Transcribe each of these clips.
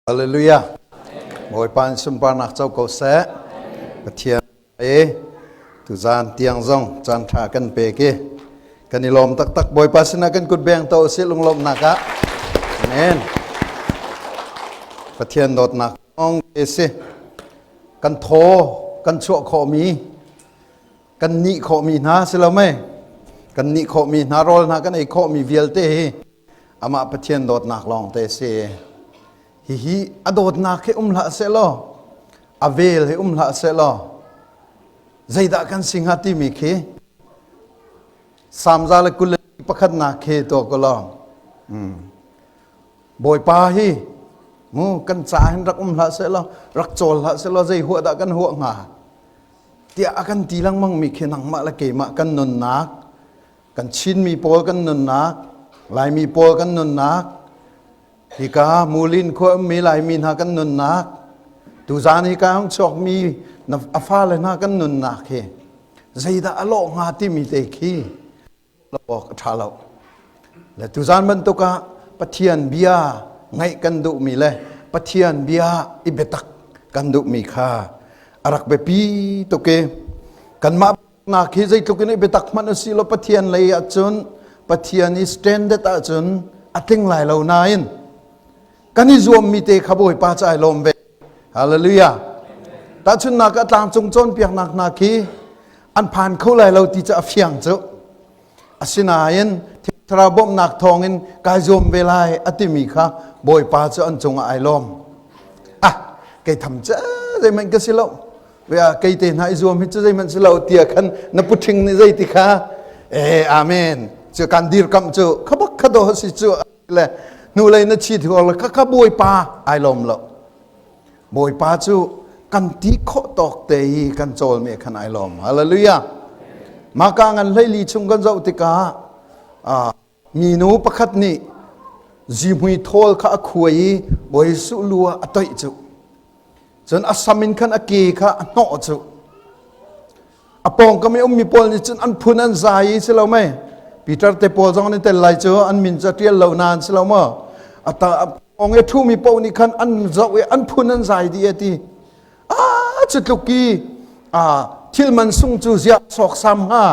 Hallelujah. Bawipa in sunparnak co ko seh. Pathian e tuzan tiang zong caan ṭha kan pek i kan i lawm taktak. Bawipa sinah kan kut beng to usih lunglawmhnak ah. Amen. Pathian dawtnak thawng te si. Kan thaw kan chuah khawhmi kan nih khawhmi hna si lo mei? Kan nih khawhmi hna rawl hna kan ei khawhmi vialte hi amah Pathian dawtnak lawng te si. Hihi a dawtnak hi um hlah seh law, a vel hi um hlah seh law, zeidah kan si hnga timi khi Salm 121 khi to ko law. Bawipa hi mu kan ca hin rak um hlah seh law, rak cawl hlah seh law zei huah dah kan huah hnga tiah a kan ti lengmang mi khi nangmah le keimah kan nunnak kan Chinmi pawl kan nunnak, Laimi pawl kan nunnak, hika Mulin khua ummi Laimi hna kan nunnak, tuzaan hika hung chuakmi a fale hna kan nunnak hi zeidah a lawh hnga timi te khi awk a ṭha lo. Le tuzaan bantuk ah Pathian bia ngaih kan duhmi le Pathian bia i biatak kan duhmi kha a rak biapi tuk i kanmah nak hi zeitluk in i biatak hmanh u sih law Pathian lei ahcun Pathian i standard ahcun a tling lai lo nain kan i zuammi te kha Bawipa ca ai lawm ve. Hallelujah. Tahchunhnak ah tlangcung cawnpiaknak hna khi an phan kho lai lo ti cu a fiang cu. Asinain Thlarau bawmhnak thawngin kai zuam ve lai a timi kha Bawipa cu an cungah ai lawm. Ah, kei tham ca zeihmanh ka si lo. Kei te hna i zuam hi cu zeihmanh si lo tiah khan na puṭhing nih zei ti kha eh amen cu kan dirkamh cu kha bak kha do si cu le hnulei na chi thuar le kha kha Bawipa ai lawm lo. Bawipa cu kan ti khawh tawk te hi kan cawl mi khan ai lawm. Hallelujah. Maka ngan hleili chung kan zoh tikah minu pakhat nih zihmui thawl kha a khuai i Bawi Jesuh lu ah a toih cu. Cun a sam in khan a ke kha a hnawh cu. A pawngkam i ummi pawl nih cun an phun an zai i si lo mei? Peter te pawl zong an i tel lai cu an min cu a ṭial lo nain si lo maw? A pawng i a ṭhumi paoh nih khan an zoh i an phun an zai dih a ti. Ah, cu tluk i thil man sung cu ziah sawksam hnga?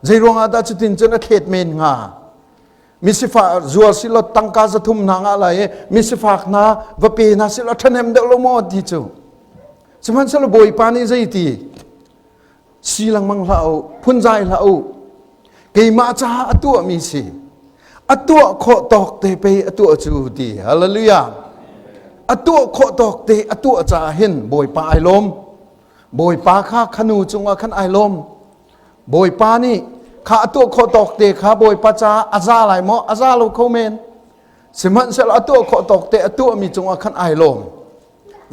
Zei ruangah dah cutin cun a thlet men hnga? Misifak zuar silo tangka 300 hna ngah lai i misifak hna va pe hna silo ṭhahnem deuh lo maw ti cu. Sihmanhsehlaw Bawipa nih zeiti si lengmang hlah u, phunzai hlah u. Keimah caah a tuahmi si. A tuah khawh tawk te pei a tuah cu ti. Hallelujah. A tuah khawh tawk te a tuah caah hin Bawipa ai lawm. Bawipa kha khanu cungah khan ai lawm. Bawipa nih kha a tuah khawh tawk te kha Bawipa caah a za lai maw? A za lo kho men. Sihmanhsehlaw a tuah khawh tawk te a tuahmi cungah khan ai lawm.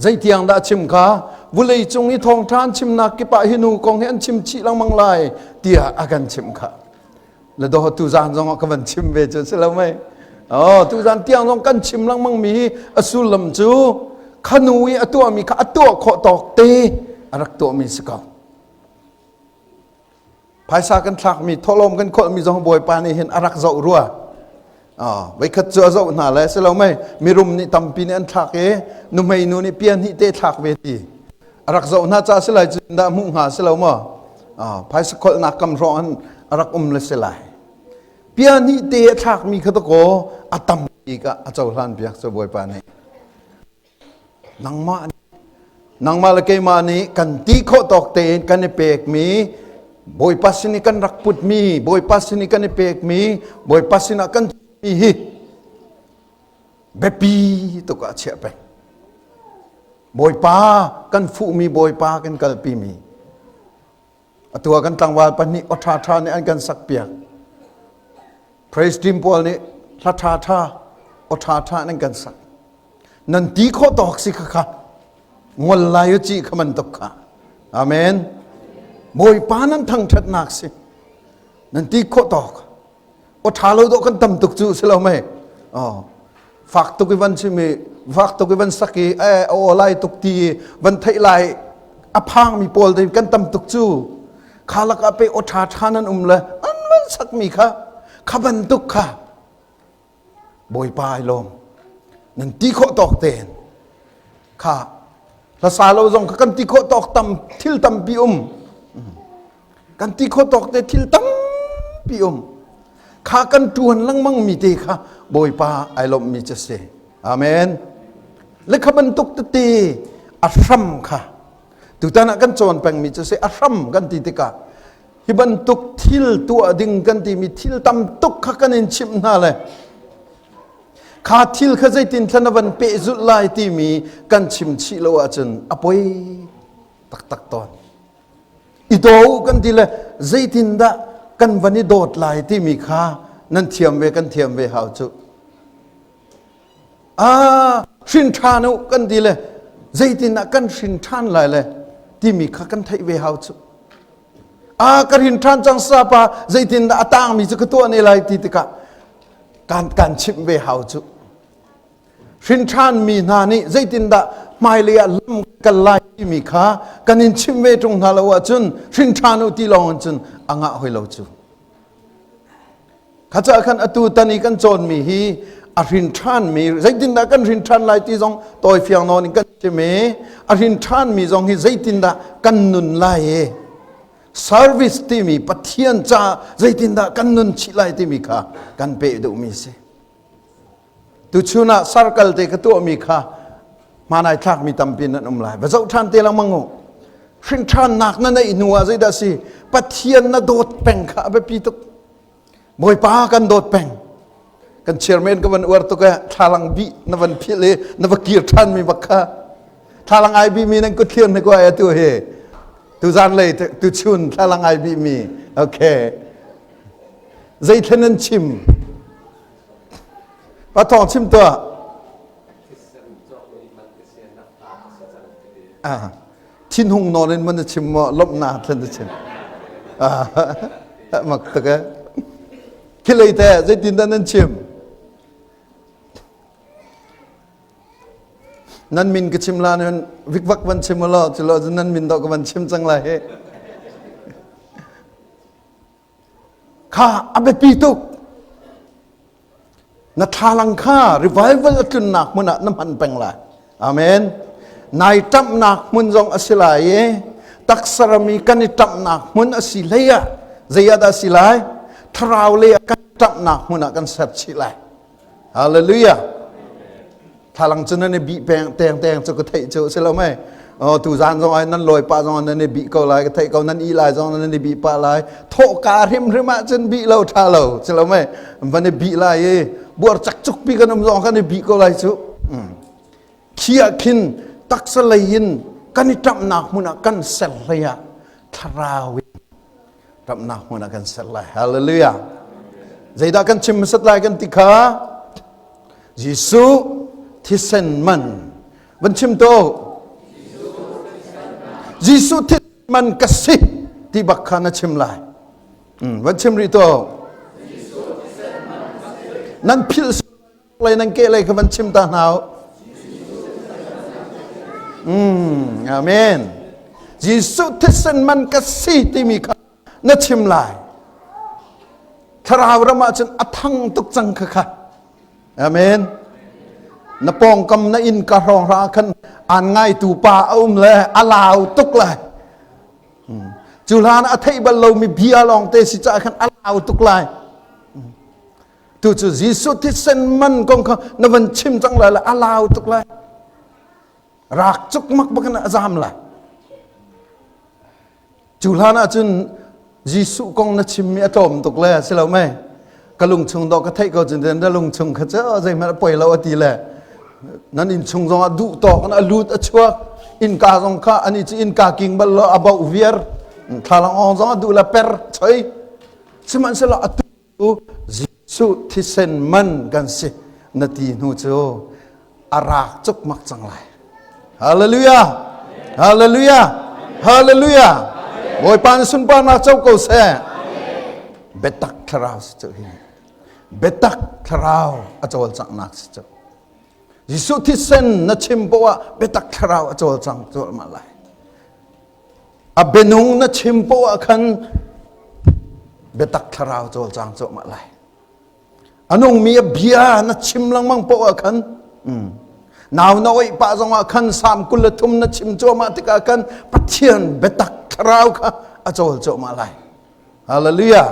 Zeitiang dah chim kha vulei cung i thawngṭha an chimnak kip ah hi nu kong hi an chim chih lengmang lai tiah a kan chimh kha. Le do tuzaan zong ah ka van chim ve cu si lo mei. Oh, tuzaan tiang zong kan chim lengmang mi hi a sullam cu khanu i a tuahmi kha a tuah khawh tawk te a rak tuahmi si ko. Phaisa kan thlakmi thawhlawm kan khawlhmi zong Bawipa nih hin a rak zoh rua. Voikhat cu a zoh hna le si lo mei mirum nih tampi nih an thlak i nuhmei nu nih pia hnih te thlak ve ti. A rak zoh hna ca si lai cu dah hmuh hnga si lo maw? Phaisa kholhnak kam hrawng an a rak um le si lai. Pia hnih te a thlakmi kha dakaw a tam bik ah a cohlan piak cu Bawipa nih. Nangmah nangmah le keimah nih kan ti khawh tawk tein kan i pekmi Bawipa sin i kan rak putmi Bawipa sin i kan i pekmi Bawipa sinah kan mi hi biapi tuk ah chiah peng. Bawipa kan fuhmi Bawipa kan kalpi mi atu ah kan tlangval pahnih aw ṭha ṭha nih an kan sak piak. Praise team pawl nih hla ṭha ṭha aw ṭha ṭha an kan sak. Nan ti khawh tawk si kha kha ngol lai u ci kha man tuk kha. Amen. Bawipa nan thangṭhatnak si. Nan ti khawh tawk. Aw ṭha lo dawh kan tam tuk cu si lo mei. Oh. Fak tuk i van chim i fak tuk i van sak i eh aw lai tuk ti i van theih lai a phangmi pawl te kan tam tuk cu. Kha lakah pe aw ṭha ṭha nan um le an van sakmi kha kha bantuk kha Bawipa ai lawm. Nan ti khawh tawk tein. Kha hlasa lo zong kha kan ti khawh tawk tam thil tampi um. Kan ti khawh tawk te thil tampi um. Kha kan ṭuan lengmang mi te kha Bawipa ai lawmhmi cu si. Amen. Le kha bantuk tete a hram kha tutan ah kan cawn pengmi cu si a hram kan ti tikah hi bantuk thil tuah ding kan timi thil tam tuk kha kan in chimh hna le kha thil kha zeitin thla na van pehzulh lai timi kan chim chih lo ahcun a poi taktak tawn. I daw kan ti le zeitindah kan van i dawt lai timi kha nan thiam ve kan thiam ve hau cu. Ah, hrin ṭhan u kan ti le zeitindah kan hrin ṭhan lai le timi kha kan theih ve hau cu. Ah, ka hrin ṭhan cang sapa zeitindah a tangmi cu ka tuah ne lai ti tikah kan kan chimh ve hau cu. Hrinṭhanmi hna nih zeitindah hmailei ah lam kal lai timi kha kan in chimh ve ṭung hna lo ahcun hrinṭhan u ti lawng in cun a ngah hoi lo cu. Kha caah khan atu tan i kan cawnmi hi a hrinṭhanmi zeitindah kan hrinṭhan lai ti zong tawi fiang nawn in kan chim i a hrinṭhanmi zong hi zeitindah kan nun lai i service timi Pathian caah zeitindah kan nun chih lai timi kha kan peh duhmi si. Tuchun ah sarkal te ka tuahmi kha hmaan ai thlakmi tampi nan um lai. Va zoh ṭhan te lengmang u. Hrinṭhannak na neih hnu ah zeidah si? Pathian na dawt peng kha a biapi tuk. Bawipa kan dawt peng. Kan chairman ka van uar tuk eh thlalang bih na van philh i na va kir ṭhan mi bak kha. Thlalang ai bih mi nan kut thlir ne ko ai atu hi. Tu zan lei tu chun thlalang ai bih mi. Okay. Zei thlen nan chim? Pathawng chim tuah. Ah, thinhung nawn in man na chim maw lawmhnak thlen na chim. Ah, mak tak eh. Khilei te zeitin dah nan chim? Nan min ka chim la nan vikvak van chim lo culo nan min do ka van chim cang lai he. Kha a biapi tuk. Na thlalang kha revival a tlunnak hmun ah na hman peng lai. Amen. Nai ṭamhnak hmun zong a si lai i taksa ram i kan i ṭamhnak hmun a si hlei ah zei ah dah a si lai? Thlarau lei ah kan ṭamhnak hmun ah kan ser chih lai. Hallelujah. Thlalang cu nan i bih peng teng teng cu ka theih cu si lo mei. Oh, tu zan zong ai nan lawi pah zong nan i bih ko lai ka theih ko nan i lai zong nan i bih pah lai thawhka hrimhrim ah cun bih lo tha lo si lo mei van i bih lai i buar cak cuk pi kan um zong kan i bih ko lai cu khi ah khin taksa lei in kan i ṭamhnak hmun ah kan ser hlei ah thlarau in ṭamhnak hmun ah kan ser lai hallelujah zeidah kan chim hmasat lai kan ti kha Jesuh thisen man van chim to Jesuh thisen man ka si ti bak kha na chim lai van chim rih to nan philh lei nan ke lei kha van chim ta hna Mm, amen. Jesuh thisen man ka si timi kha na chim lai. Thlarau ram ah cun a thang tuk cang kha kha. Amen. Na pawngkam na inn ka hrawng hra khan aan ngaitu pa a um le a lau tuk lai. Cu hlan a theih bal lomi bia lawng te si caah khan a lau tuk lai. Tu cu Jesuh thisen man kong kha na van chim cang lai le a lau tuk lai. Rak cuk mak bak in a zam lai. Cu hlan ah cun Jesuh kong na chimmi a tlawm tuk le si lo mei? Ka lungchung dawh ka theih ko cun na lungchung kha cu zeihmanh a poi lo a ti le nan innchung zong ah duh tawk in a lut a chuak innka zong kha ani cu innka king bal lo a bauh viar thlalang awng zong a duh le per choi sihmanhsehlaw atu Jesuh thisen man kan si na ti hnu cu a rak cukmak cang lai. Hallelujah! Hallelujah! Hallelujah! Bawipa na sunparnak co ko seh. Biatak thlarau si cu hi. Biatak thlarau a cawlcanghnak si cu. Jesuh thisen na chim poah ah biatak thlarau a cawlcang cuahmah lai. A bianung na chim poah ah khan biatak thlarau cawlcang cuahmah lai. A nungmi a bia na chim lengmang poah ah khan mm. Nau na oih pah zongah khan Salm 23 na chim cuahmah tikah khan Pathian biatak thlarau kha a cawl cuahmah lai. Hallelujah.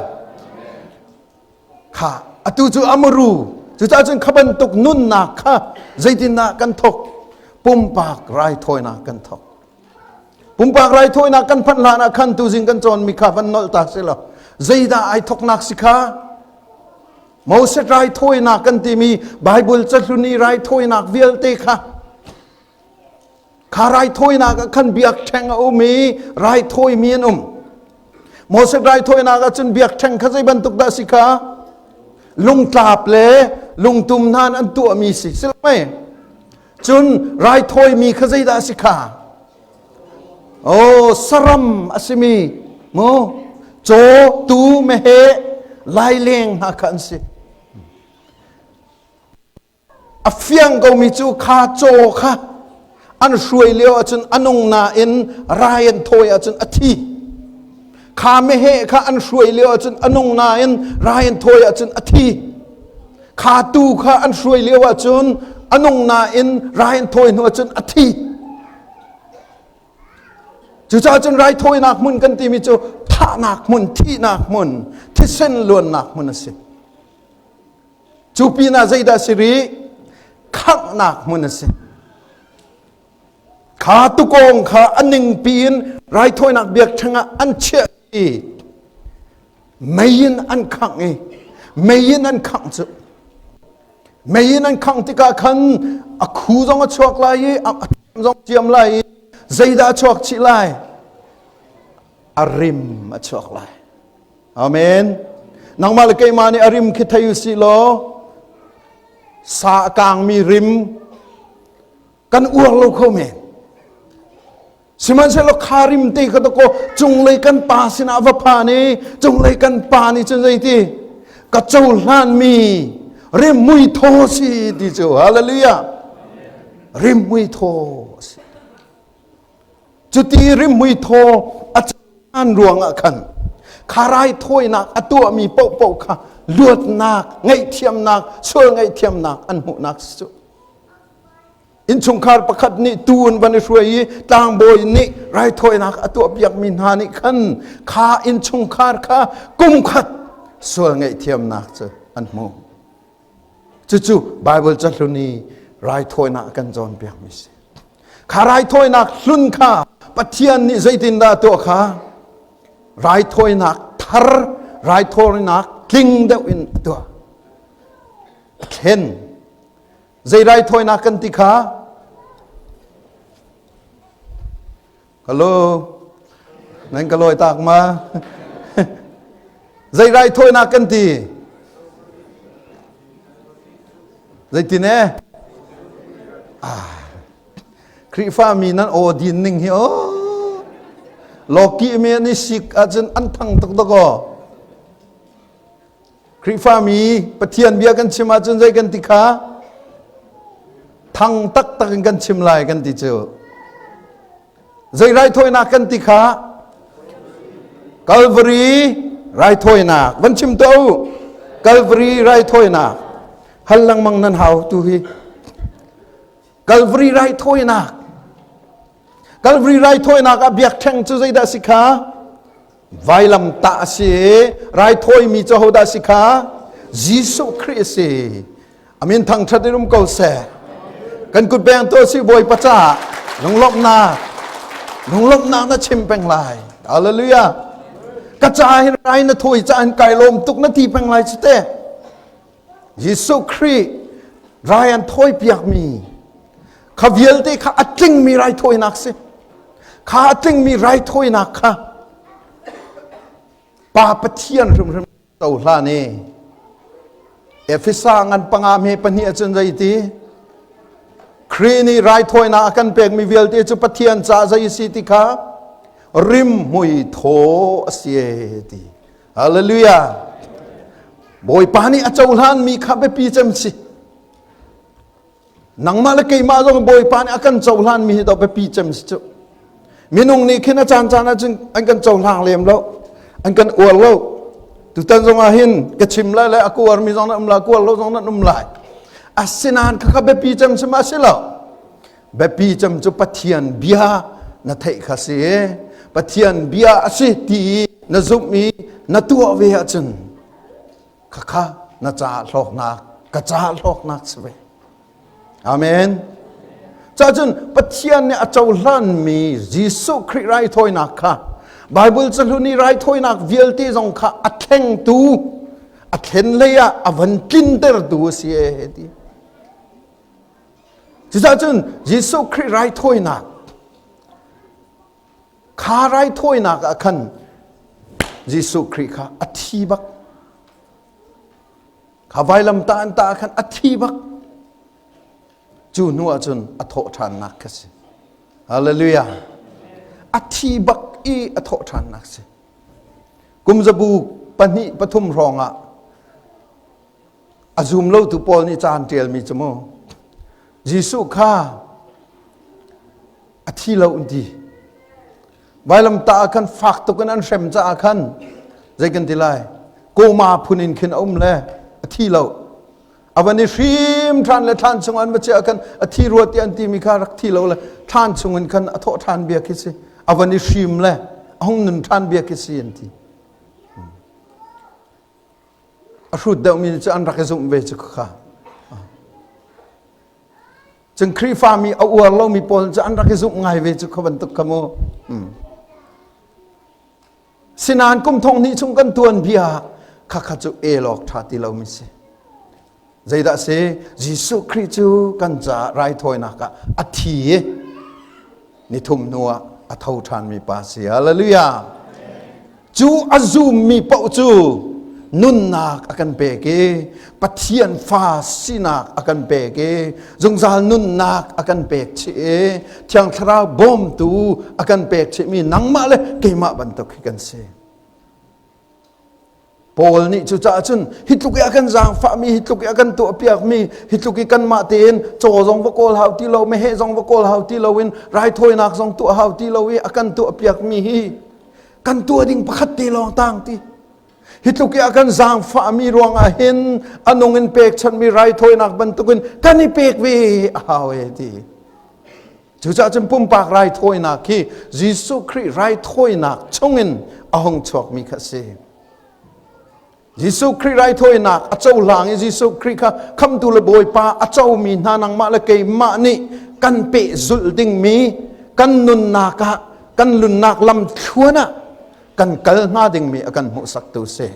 Kha atu cu amaru cucaah cun kha bantuk nunnak kha zeitindah kan thok pumpak raithawinak kan thok. Pumpak raithawinak kan phanh hlan ah khan tuzing kan cawnmi kha van nolh ta si lo. Zeidah ai thoknak si kha? Moses raithawinak kan timi Bible cahlun i raithawinak vialte kha kha raithawinak ah khan biakṭheng a um i raithawimi an um. Moses raithawinak ah cun biakṭheng kha zei bantuk dah si kha? Lungtlap le lungtum hna an tuahmi si. Si lo mei? Cun raithawimi kha zeidah a si kha? Oh, saram a simi mu caw, tu, meheh, laileng hna kha an si. A fiang komi cu kha caw kha an hruai lio ahcun a nung nain rai an thawi ahcun a thi. Kha meheh kha an hruai lio ahcun a nung nain rai an thawi ahcun a thi. Kha tuu kha an hruai lio ahcun a nung nain rai an thawi hnu ahcun a thi. Cucaah cun raithawinak hmun kan timi cu thahnak hmun, thihnak hmun, thisen luannak hmun a si. Cu pinah zeidah si rih? Khanghnak hmun a si. Kha tukawng kha a ningpi in raithawinak biakṭheng ah an chiah i mei in an khangh i mei in an khangh cu mei in an khangh tikah khan a khu zong a chuak lai i a zong ciam lai i zeidah a chuak chih lai a rim a chuak lai amen nangmah le keimah nih a rim khi thei u sih law sa a kangmi rim kan uar lo kho men Sihmanhsehlaw kha rim te kha dakaw cunglei kan pa sinah va phan i cunglei kan pa nih cun zeiti ka cohlanmi rimhmui thaw si ti cu hallelujah rimhmui thaw si cuti rimhmui thaw a cohlan ruangah khan kha raithawinak a tuahmi paohpaoh kha luatnak ngaihthiamnak sual ngaihthiamnak an hmuhnak si cu Innchungkhar pakhat nih tuu an van i hruai i tlangbawi nih raithawinak a tuahpiakmi hna nih khan kha innchungkhar kha kumkhat sual ngaihthiamnak cu an hmu. Cucu Baibal cahlun i raithawinak a kan cawnpiakmi si. Kha raithawinak hlun kha Pathian nih zeitindah a tuah kha? Raithawinak thar, raithawinak tling deuh in a tuah. A thlen. Zei raithawinak kan ti kha? Hello. Nan ka lawi tak ma? Zei raithawinak kan ti? Zeitin eh? Ah. Khrihfa mi nan aw din ning hi oh. Loki mi an i sik ahcun an thang tuk tuk aw. Khrihfami Pathian bia kan chim ahcun zei kan ti kha? Thang taktak in kan chim lai kan ti cu. Zei raithawinak kan ti kha? Calvary raithawinak. Van chim tuah u. Calvary raithawinak. Hal lengmang nan hau tu hi. Calvary raithawinak. Calvary raithawinak ah biakṭheng cu zeidah si kha? Vailamtah a si i raithawimi cu hodah a si kha? Jesuh Khrih a si. A min thangṭhat in um ko seh. Kan kut beng tu si Bawipa caah lunglawmhnak lunglawmhnak na chim peng lai. Hallelujah. Ka ca hin rai na thawi ca hin kai lawm tuk na ti peng lai cu te. Jesuh Khrih rai an thawi piakmi kha vialte kha a tlingmi raithawinak si. Kha a tlingmi raithawinak kha Pa Pathian hrimhrim cohlan i Efesa ngan panga me pahnih ahcun zeiti Khrih nih raithawinak a kan pekmi vialte cu Pathian ca zei si ti kha rimhmui thaw a si ti. Hallelujah. Bawipa nih a cohlanmi kha biapi cem si. Nangmah le keimah zong Bawipa nih a kan cohlanmi hi to biapi cem si cu. Minung nih khin a caan caan ahcun an kan cohlang lem lo, an kan uar lo. Tutan zong ah hin ka chim lai le a kuarmi zong nan um lai, kuar lo zong nan um lai. Asinain khakha biapi cem si ma si lo. Biapi cem cu Pathian bia na theih kha si. Pathian bia a si ti i na zumh i na tuah ve ahcun khakha na caah hlawknak ka caah hlawknak si ve. Amen. Cacun Pathian nih a cohlanmi Jesuh Khrih raithawinak kha Bible cahlun i raithawinak vialte zong kha a thlengtu a thlen lei ah a van tlintertu a si e ti. Cucaah Jesuh Khrih raithawinak kha raithawinak ah khan Jesuh Khrih kha a thi bak. Kha vailamtah an tah ah khan a thi bak. Cu hnu ah cun a thawh ṭhannak kha si. Hallelujah. A thi bak i a thawh ṭhannak si. Kum zabu pahnih pathum hrawng ah a zum lotu pawl nih ca an ṭialmi cu mu Jesuh kha a thi lo an ti. Vailamtah ah khan fak tuk in an hrem caah khan zei kan ti lai koma phun in khin a um le a thi lo a van i hrim ṭhan le thlan chung an va chiah khan a thi rua ti an timi kha rak thi lo le thlan chung in khan a thawh ṭhan bia khi si a van i hrim le a hung nun ṭhan bia khi si an ti a hrut deuhmi cu an rak i zumh ve cu kha Cun Khrihfami a uar lomi pawl cu an rak i zumh ngai ve cu kha bantuk kha mu. Sinain kum thong hnih chung kan tuan bia kha kha cu el awk ṭha ti lomi si. Zeidah si? Jesuh Khrih cu kan caah raithawinak ah a thi i nithum hnuah a tho ṭhanmi pa si. Hallelujah! Cu a zummi paoh cu nunnak a kan pek i Pathian fa sinak a kan pek i zungzal nunnak a kan pek chih i Thiang Thlarau bawmtu a kan pek chihmi nangmah le keimah bantuk hi kan si. Paul nih cucaah cun hi tluk i a kan zaangfahmi, hi tluk i a kan tuahpiakmi, hi tluk i kanmah tein caw zong va kawl hau ti lo, meheh zong va kawl hau ti loin raithawinak zong tuah hau ti lo i a kan tuahpiakmi hi kan tuah ding pakhat te lawng tang ti. Hi tluk i a kan zaangfahmi ruangah hin a nung in pekchanhmi raithawinak bantukin kan i pek ve a hau e ti. Cucaah cun pumpak raithawinak hi Jesuh Khrih raithawinak chungin a hung chuakmi kha a si. Jesuh Khrih raithawinak a cohlang i Jesuh Khrih kha khamtu le Bawipa a comi hna nangmah le keimah nih kan pehzulh dingmi kan nunnak ah kan nunnak lamthluan ah kan kal hnga dingmi a kan hmuhsaktu si.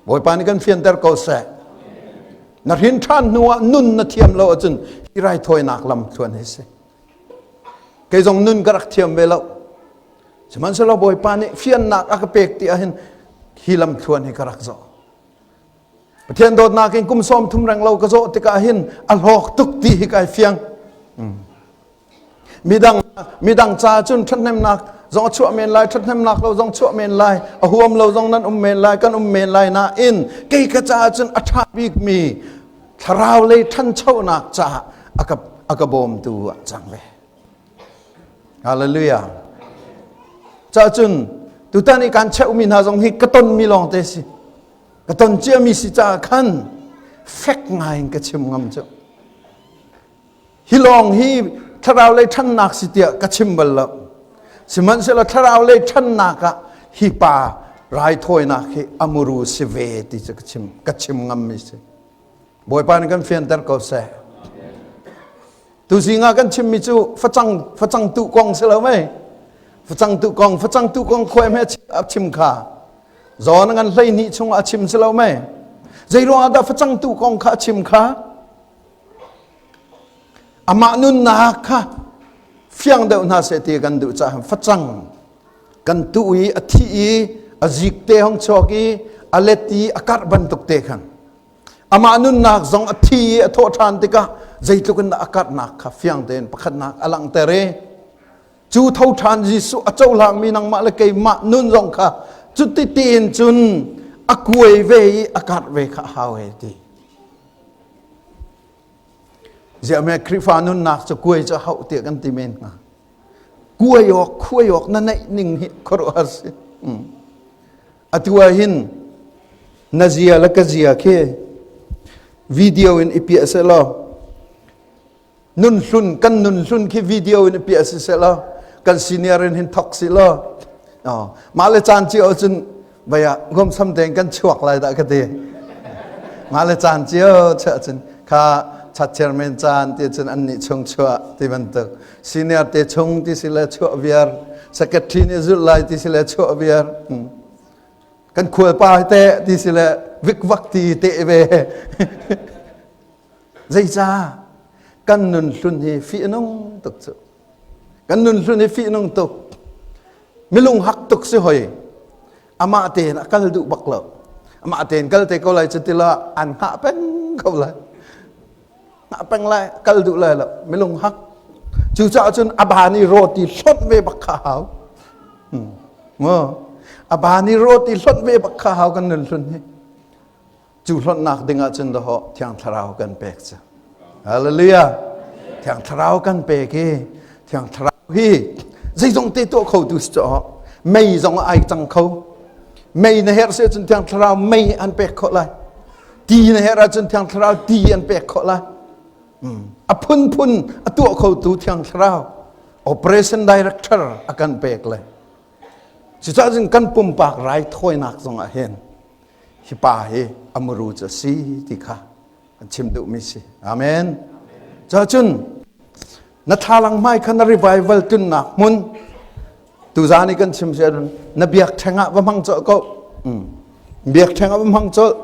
Bawipa nih kan fianter ko seh. Na hrin ṭhan hnu ah nun na thiam lo ahcun hi raithawinak lamthluan hi si. Kei zong nun ka rak thiam ve lo. Sihmanhsehlaw Bawipa nih fiannak a ka pek ti ahhin hi lamthluan hi ka rak zawh. Pathian dawtnak in kum sawm thum reng lo ka zawh tikah hin a hlawk tuk ti hi kai fiang. Midang midang ca cun ṭhathnemnak zong a chuah men lai, ṭhathnemnak lo zong chuah men lai, a huam lo zong nan um men lai, kan um men lai nain kei ka caah cun a ṭha bikmi thlarau lei ṭhanchonak caah a ka a ka bawmtu ah cang ve. Hallelujah. Ca cun tutan i kan cheuhmi hna zong hi ka tonmi lawng te si. Ka ton ciami si caah khan fek ngai in ka chim ngam cu. Hi lawng hi thlarau lei ṭhannak si tiah ka chim bal lo. Sihmanhsehlaw thlarau lei ṭhannak ah hi pa raithawinak hi a muru si ve ti cu ka chim ka chim ngammi si. Bawipa nih kan fianter ko seh. Tuzing ah kan chimmi cu facang facang tuh kong si lo mei. Facang tuh kong facang tuh kong khuai hme a chim kha. Zawn ngan 12 chung a chim si lo mei. Zei ruang ah dah facang tuh kong kha a chim kha? Amah nunnak kha fiang deuh hna seh ti kan duh caah facang kan tuh i a thi i a zik te hong chuak i a let i a karh bantuk te khan amah nunnak zong a thi i a thawh ṭhan tikah zeitluk in dah a karhnak kha fiang tein pakhatnak a langhter i cu tho ṭhan Jesuh a cohlangmi nangmah le keimah nun zong kha cuti tiin cun a kuai ve i a karh ve kha a hau he ti. Ziah me Khrihfa nunnak cu kuai cu hauh tiah kan ti men hnga. Kuai awk khuai awk na neih ning hi khuaruahhar si. Atu ah hin na zia le ka zia khi video in i piah seh law. Nun hlun kan nun hlun khi video in piah si seh law kan senior in hin thok si law mah le caan cio cun vaya gomsam tein kan chuak lai dah ka ti. Mah le caan cio chuah cun kha chat chairman caan ti cun an nih chung chuah ti bantuk senior te chung ti si le chuah viar secretary nih zulh lai ti si le chuah viar kan khualpa te ti si le vikvak ti te ve Zeicah? Kan nun hlun hi fih a nung tuk cu. Kan nun hlun hi fih a nung tuk. Milung hak tuk si hoi. Amah tein a kal duh bak lo. Amah tein kal te ko lai cu tila an hngah peng ko lai. Hngah peng lai, kal duh lai lo. Milung hak. Cucaah cun a ba nih roti hlonh ve bak kha hau. Hmm. Maw? A ba nih roti hlonh ve bak kha hau kan nun hlun hi. Cu hlonhnak ding ahcun dahawh Thiang Thlarau kan pek cu. Hallelujah. Thiang Thlarau kan pek i Thiang Thlarau hi zeizong te tuah kho tu si cu mei zong ai cang kho. Mei na herh si cun Thiang Thlarau mei an pek khawh lai. Ti na herh ahcun Thiang Thlarau ti an pek khawh lai. A phunphun a tuah khotu Thiang Thlarau Operation Director a kan pek le. Cucaah cun kan pumpak raithawinak zong ah hin hi pa hi a muru cu a si ti kha an chim duhmi si. Amen. Cun na thlalang hmai kha na revival tunnak hmun tuzan i kan chim si na biakṭheng ah va hmang colh ko. Biakṭheng ah va hmang colh.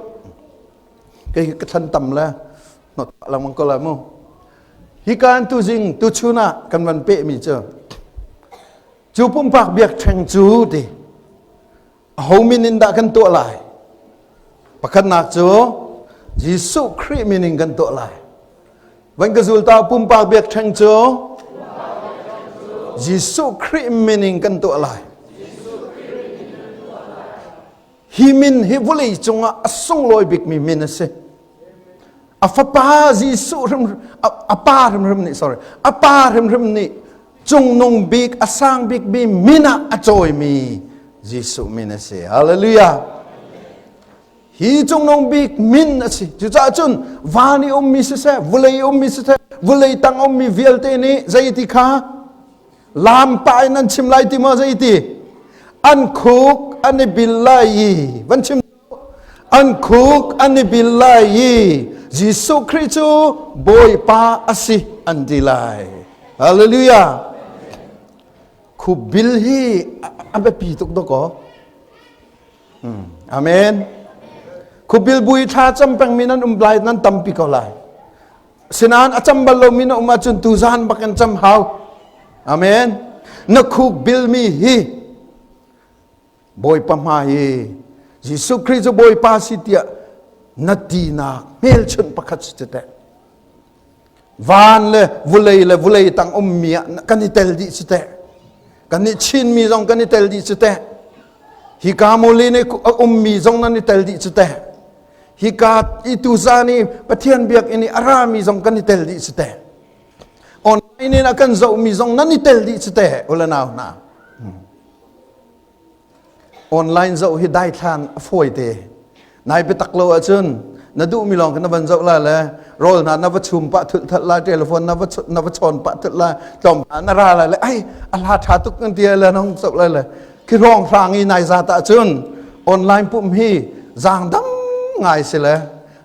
Kei ka thlan tam le not lengmang ko lai mu. Hi kan tuzing tuchun ah kan van pehmi cu cu pumpak biakṭheng cu ti Aho min in dah kan tuah lai? Pakhatnak cu Jesuh Khrih min in kan tuah lai. Van ka zul ta pumpak biakṭheng cu Jesuh Khrih min in kan tuah lai. Hi min hi vawlei cungah a sunglawi bikmi min a si. A fapa Jesuh hrim a pa hrimhrim nih sorry a pa hrimhrim nih cungnung bik a sang bikmi min ah a cawimi Jesuh min a si. Hallelujah. Hi cungnung bik min a si. Cucaah cun van i ummi siseh, vawlei ummi siseh, vawlei tang ummi vialte nih zeiti kha lampa in an chim lai ti maw zeiti an khuk an i bil lai i van chim an khuk an i bil lai i Jesuh Khrih cu Bawipa a si an ti lai. Hallelujah. Khuk bil hi a biapi tuk dawkaw. Amen. Khubil bui thla cam pengmi nan um lai nan tampi ko lai. Sinain a cam bal lomi na um ahcun tuzan bak in cam hau. Amen. Na khuk bilmi hi Bawipa hmai i Jesuh Khrih cu Bawipa si tiah na tinak hmelchunh pakhat si cu teh. Van le vulei le vulei tang ummi ah kan i tel dih cu teh. Kan nih Chinmi zong kan i tel dih cu teh. Hika mawlin i a ummi zong nan i tel dih cu teh. Hika i tuzan i Pathian biakinn i a rami zong kan i tel dih cu teh. Online in a kan zohmi zong nan i tel dih cu teh ule nau hna. Online zoh hi daithlan a fawi te. Nai biatak lo ahcun na duhmi lawng kha na van zoh lai le rawl hna na va chum pah thulh thalh lai, telephone na va na va chawn pah thulh lai, tlawmpal na ra lai le ai a hla ṭha tuk kan ti le na hung zoh lai le khi hrawng hrang i nai zat ahcun online pumh hi zaang dam ngai si le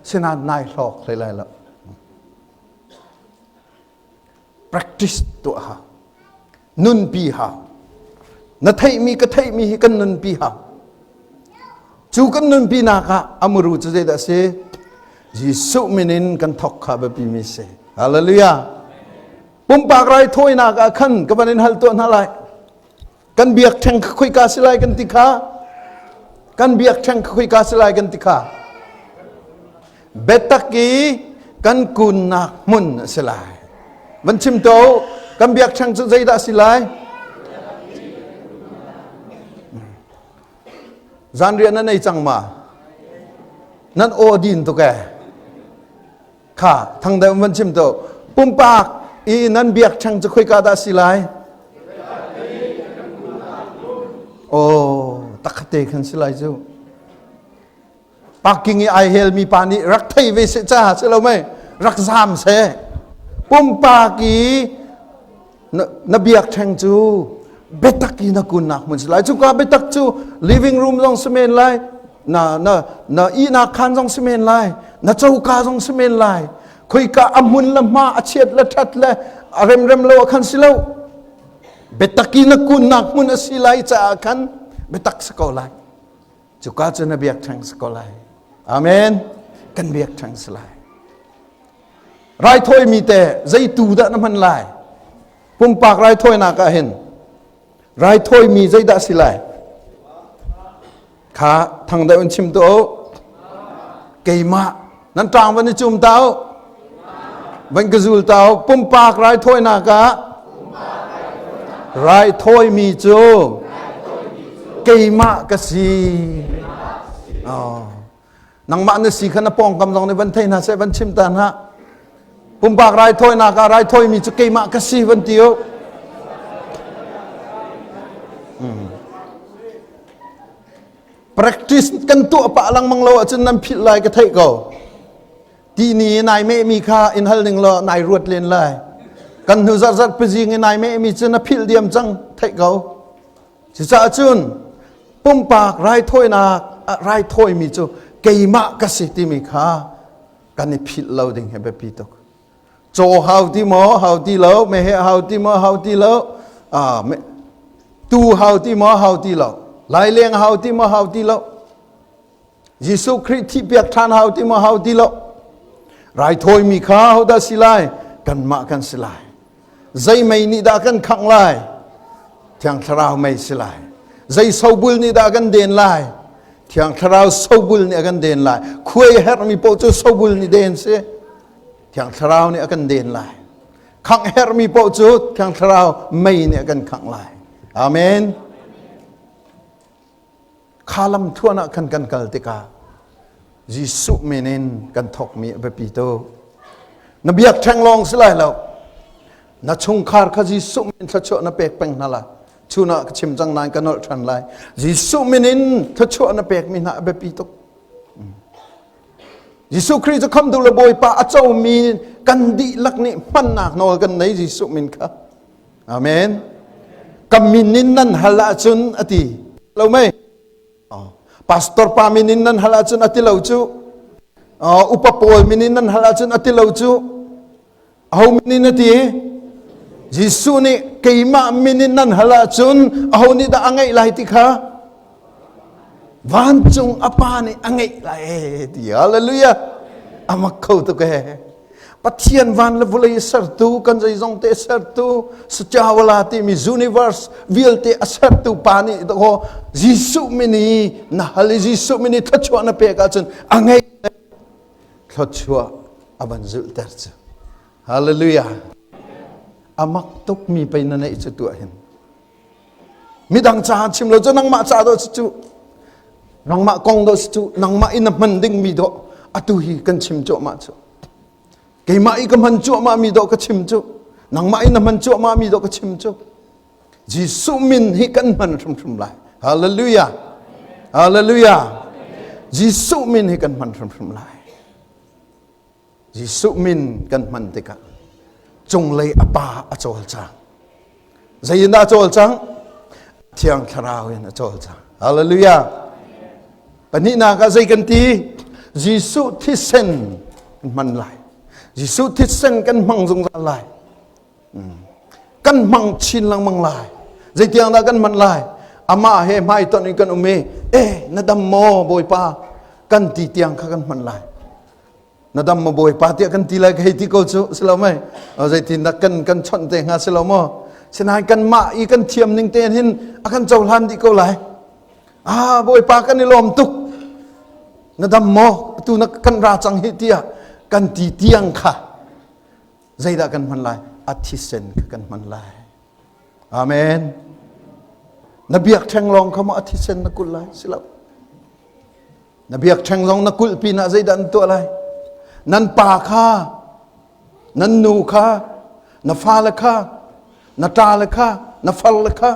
sinain nai hlawk hlei lai lo. Practice tuah hau. Nunpi hau. Na theihmi ka theihmi hi kan nunpi hau. Cu kan nunpi nak ah amuru cu zeidah si? Jesuh min in kan thok kha biapi mi si. Hallelujah. Pumpak raithawinak ah khan ka van in hal tuah hna lai. Kan biakṭheng kha khoika si lai kan ti kha? Kan biakṭheng kha khoika si lai kan ti kha? Biatak i kan kunnak hmun a si lai. Van chim to, kan biakṭheng cu zeidah si lai? Zanriah nan ei cang ma? Nan aw din tuk eh. Kha thang deuh van chim to pumpak i nan biakṭheng cu khoika dah si lai? Oh, takhate khan si lai cu. Parking i ai helmi pa nih rak thei ve seh ca si lo mei rak zam seh. Pumpak i na biakṭheng cu biatak i na kunnak hmun si lai. Cuka biatak cu living room zong si men lai, na na na ihnak khaan zong si men lai, na coka zong si men lai. Khoika a hmun le hma a chiat le ṭhat le a remrem lo ah khan si lo. Biatak i na kunnak hmun a si lai caah khan biatak si ko lai. Cuka cu na biakṭheng si ko lai. Amen. Kan biakṭheng si lai. Raithawimi te zei tu dah na hman lai? Pumpak raithawinak ah hin raithawimi zeidah si lai? Kha thang deuh in chim tu Keimah nan ṭang van i cum ta u. Van ka zul ta u. Pumpak raithawinak ah raithawimi cu keimah ka si. Oh. Nangmah na si kha na pawngkam zong nih van thei hna seh van chim ta hna. Pumpak raithawinak ah raithawimi cu keimah ka si van ti u. Hmm. Practice kan tuah pah lengmang lo ahcun nan philh lai ka theih ko. Ti ni nai meh mi kha in hal ning law nai ruat len lai. Kan hnu zarh zarh pazing i nai meh mi cu na philh diam cang theih ko. Cucaah cun pumpak raithawinak raithawimi cu keimah ka si timi kha kan i philh lo ding hi biapi tuk. Caw hau ti maw hau ti lo, meheh hau ti maw hau ti lo, tuu hau ti maw hau ti lo, laileng hau ti maw hau ti lo, Jesuh Khrih thihpiak ṭhan hau ti maw hau ti lo. Raithawimi kha hodah si lai? Kanmah kan si lai. Zei mei nih dah kan khangh lai? Thiang Thlarau mei si lai. Zei sobul nih dah kan den lai? Thiang Thlarau sobul nih a kan den lai. Khuai herhmi paoh cu sobul nih den si. Thiang Thlarau nih a kan den lai. Khangh herhmi paoh cu Thiang Thlarau mei nih a kan khangh lai. Amen. Kha lam thuan ah khan kan kal tikah Jesuh min in kan thawkmi a biapi tuk. Na biakṭheng lawng si lai lo. Na chungkhar kha Jesuh min thluachuah na pek peng hna lai. Chun ah ka chim cang nain ka nolh ṭhan lai. Jesuh min in thluachuah na pekmi hna a biapi tuk. Jesuh Khrih cu khamtu le Bawipa a comi kan dihlak nih hmannak nawl kan nei Jesuh min kha. Amen. Ka min in nan hal ahcun a ti. Lo mei? Pastor pa min in nan hal ahcun a ti lo cu. Upa pawl min in nan hal ahcun a ti lo cu. Aho min in a ti? Jesuh nih keimah min in nan hal ahcun aho nih dah a ngeih lai ti kha vancung a pa nih a ngeih lai ti hallelujah a mak kho tuk ee Pathian van le vawlei sertu kan zeizong te sertu Sajawala timi universe vialte a sertu pa nih ho Jesuh min i na hal i Jesuh min i thluachuah na pek ahcun a ngei thluachuah a van zulhter cu hallelujah amak tuk mi pei na neih cu tuah hin midang ca chim lo cu nangmah ca do cu nangmah kong do cu nangmah in na hman ding mi do atu hi kan chim cuahmah cu keimah i ka hman cuahmah mi do ka chim cu nangmah in na hman cuahmah mi do ka chim cu Jesuh min hi kan hman hrimhrim lai hallelujah hallelujah Jesuh min hi kan hman hrimhrim lai Jesuh min kan hman tikah cunglei a pa a cawlcang. Zei in dah a cawlcang? Thiang Thlarau in a cawlcang. Hallelujah. Pahnihnak ah zei kan ti? Jesuh thisen kan hman lai. Jesuh thisen kan hmang zungzal lai. Hmm. Kan hmang chin lengmang lai. Zeitiang dah kan hman lai? Amah he hmaitonh in kan um i, eh, na dam maw Bawipa? Kan ti tiang kha kan hman lai. Na dam maw Bawipa tiah kan ti lai ka hei ti ko cu si lo mei zeitin dah kan kan chawnh te hnga si lo maw sinain kanmah i kan thiam ning te hin a kan cohlan dih ko lai ah Bawipa kan i lawm tuk na dam maw tu na kan ra cang hi tiah kan ti tiang kha zeidah kan hman lai a thisen kha kan hman lai amen na biak ṭheng lawng kha maw a thisen na kulh lai si lo Na biakṭheng zong na kulh pinah zeidah an tuah lai? Nan pa kha, nan nu kha, na fale kha, na ṭale kha, na farle kha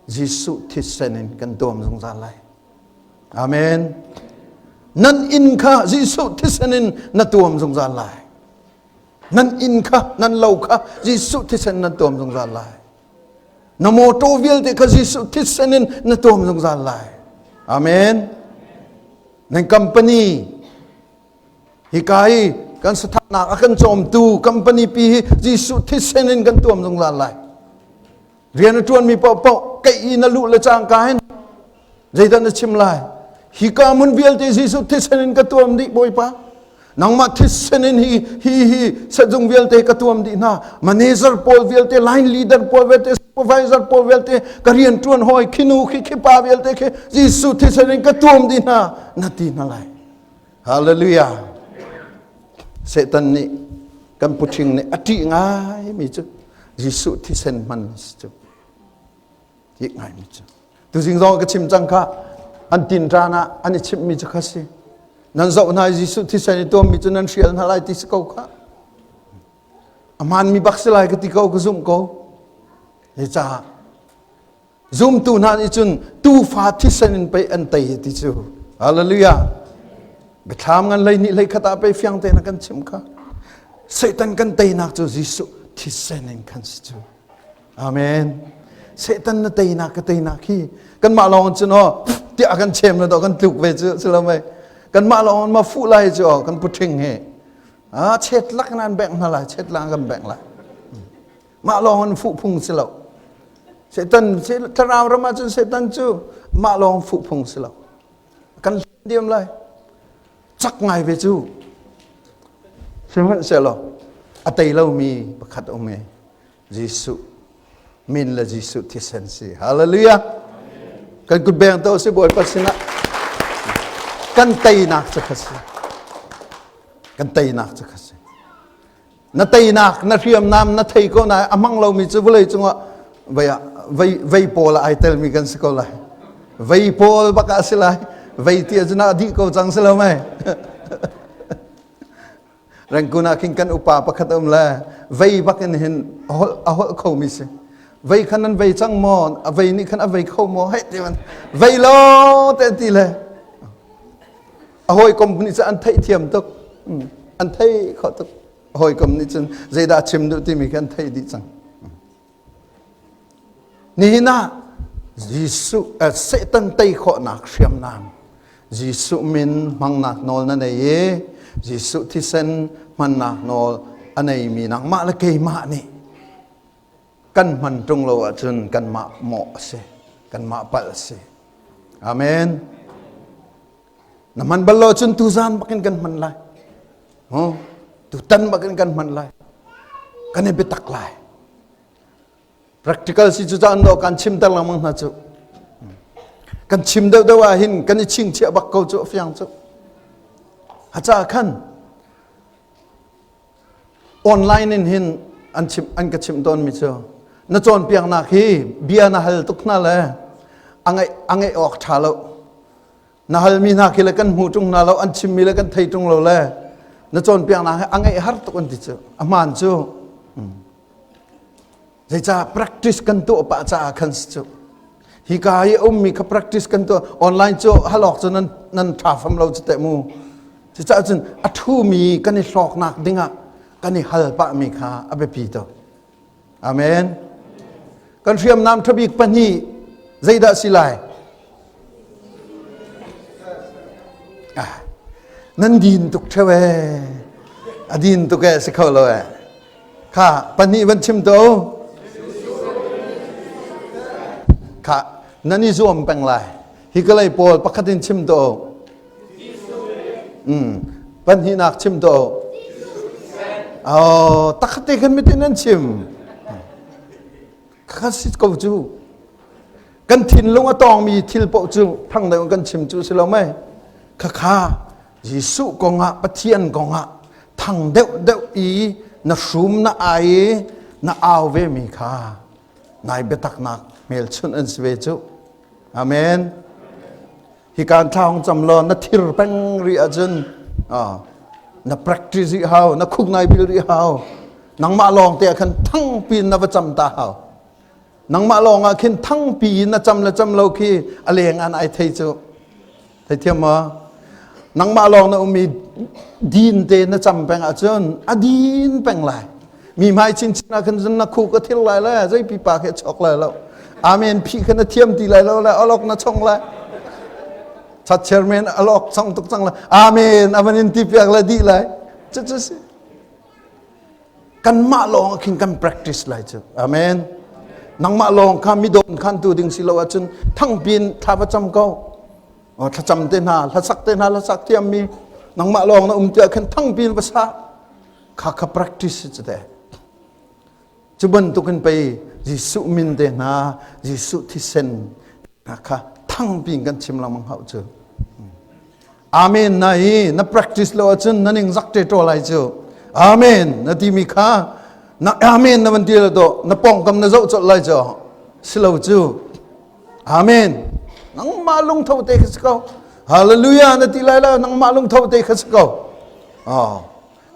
Jesuh thisen in kan tuam zungzal lai. Amen. Nan inn kha Jesuh thisen in na tuam zungzal lai. Nan inn kha, nan lo kha Jesuh thisen nan tuam zungzal lai. Na motor vialte kha Jesuh thisen in na tuam zungzal lai. Amen. Nan company hika hi kan sathatnak a kan cawmtu company pi hi Jesuh thisen in kan tuam zungzal lai. Rian a ṭuanmi paohpaoh keih i na luh le cangka hin zeidah na chim lai? Hika hmun vialte Jesuh thisen in ka tuam dih Bawipa. Nangmah thisen in hi hi hi sazung vialte ka tuam dih hna. Manager pawl vialte, line leader pawl vialte, supervisor pawl vialte, ka rian ṭuan hawi khinu khi khipa vialte khi Jesuh thisen in ka tuam dih hna na ti hna lai. Hallelujah. Satan nih kan puṭhing nih a ṭih ngaimi cu Jesuh thisen hman si cu. Ṭih ngaimi cu. Tuzing zong ka chim cang kha an tin ṭan ah an i chimhmi cu kha si. Nan zoh hna i Jesuh thisen i tuammi cu nan hrial hna lai ti si ko kha. A hmaanmi bak si lai ka ti ko ka zumh ko. Zeicah Zumtu hna nih cun tuufa thisen in pei an tei ti cu. Hallelujah. Biathlam ngan hlei hnih hlei khat ah pei fiang tein a kan chim kha. Satan kan teinak cu Jesuh thisen in khan si cu. Amen. Satan na teinak ka teinak hi kanmah lawng cun aw tiah kan chem na do kan tluk ve cu si lo mei. Kanmah lawng ma fuh lai cu aw kan puṭhing he. Ah chet lak nan bengh hna lai chet lang kan bengh lai. Mah lawng in fuh phung si lo. Satan thlarau ram ahcun Satan cu mah lawng fuh phung si lo. Kan diam lai. Cak ngai ve cu. Sihmanhsehlaw a tei lomi pakhat um i Jesuh min le Jesuh thisen si. Hallelujah. Kan kut beng to si Bawipa sinah. Kan teinak cu kha si. Kan teinak cu kha si. Na teinak na hriamnam na thei ko na a hmang lomi cu vawlei cungah vei ah vei vei pawl ah ai telmi kan si ko lai. Vei pawl bak ah si lai. Vei ti ahcun a dih ko cang si lo mei. Rengkun ah khin kan upa pakhat um le vei bak in hin a holh a holh khomi si. Vei khan nan vei cang maw? A vei nih khan a vei kho maw? Hei ti man vei lo te ti le a hawikom nih cun an theihthiam tuk an thei kho tuk a hawikom nih cun zeidah chim duh timi khi an theih dih cang nihin ah Jesuh Satan tei khawhnak hriamnam Jesuh min hmangnak nawl na nei i Jesuh thisen hmannak nawl a neimi nangmah le keimah nih kan hman ṭung lo ahcun kanmah mawh a si kanmah palh a si amen Na hman bal lo cun tuzan bakin kan hman lai. Oh, tutan bakin kan hman lai. Kan i biatak lai. Practical si cu caan do kan chim ter lengmang hna cu. Kan chim deuh deuh ah hin kan i chingchiah bak ko cu fiang cu. Ha ca khan Online in hin an chim an ka chimh tawnmi cu na cawnpiaknak hi bia na hal tuk hna le a ngaih a ngaih awk ṭha lo. Na halmi hna khi le kan hmu ṭung hna lo, an chimmi le kan thei ṭung lo le na cawnpiaknak hi a ngaih har tuk an ti cu. A hmaan cu. Zeicah practice kan tuah pah caah khan si cu. Hika i a ummi kha practice kan tuah online cu halawk cu nan nan ṭha fam lo cu teh mu. Cucaah cun a ṭhumi kan i hlawknak dingah kan i hal pahmi kha a biapi tuk. Amen. Kan hriamnam ṭhabik pahnih zeidah si lai? Ah, nan din tuk ṭheo ee. A din tuk ee si kho lo ee. Kha pahnih van chim to. Kha nan i zuam peng lai. Hi ka lei pawl pakhat in chim to. Mm. Pahnihnak chim to. Oh, takhat te khan mitin an chim. Kha si ko cu. Kan thinlung a tawngmi thil paoh cu thang deuh kan chim cu si lo mei. Khakha Jesuh kongah Pathian kongah thang deuh deuh i na hrum na ai i na au ve mi kha nai biataknak hmelchunh an si ve cu. Amen. Hi kan thla hong cam law na thir peng rih ahcun na practice rih hau, na khuk nai bil rih hau. Nangmah lawng te ah khan thangpi in na va cam ta hau. Nangmah lawng ah khin thangpi in na cam le cam lo khi a leng an ai thei cu. Theithiam maw? Nangmah lawng na um i din te na cam peng ahcun a din peng lai. Mi hmai chinchin ah khan cun na khuk a thil lai le zei pipa khi a chok lai lo. Amen phi kha na thiam ti lai lo le alok na chong lai. Chat chairman alok chong tuk cang lai. Amen avan in ti piak le dih lai. Cu cu si. Kanmah lawng ah khin kan practice lai cu. Amen. Nangmah lawng kha mi dawn khan tu ding si lo ahcun thangpin thla va cam ko. Thlacam te hna, hlasak te hna, hlasak thiammi nangmah lawng na um tiah khan thangpin va sa. Kha kha practice cu te. Cu bantukin pei Jesuh min te hna, Jesuh thisen hna kha thangpi in kan chim lengmang hau cu. Amen na hi na practice lo ahcun na ning zak te lai cu. Amen na timi kha na amen na van ti lo to na pawngkam na zoh colh lai cu. Silo cu. Amen. Nangmah lungtho te kha si ko. Hallelujah na ti lai lo nangmah lungtho te kha si ko. Oh.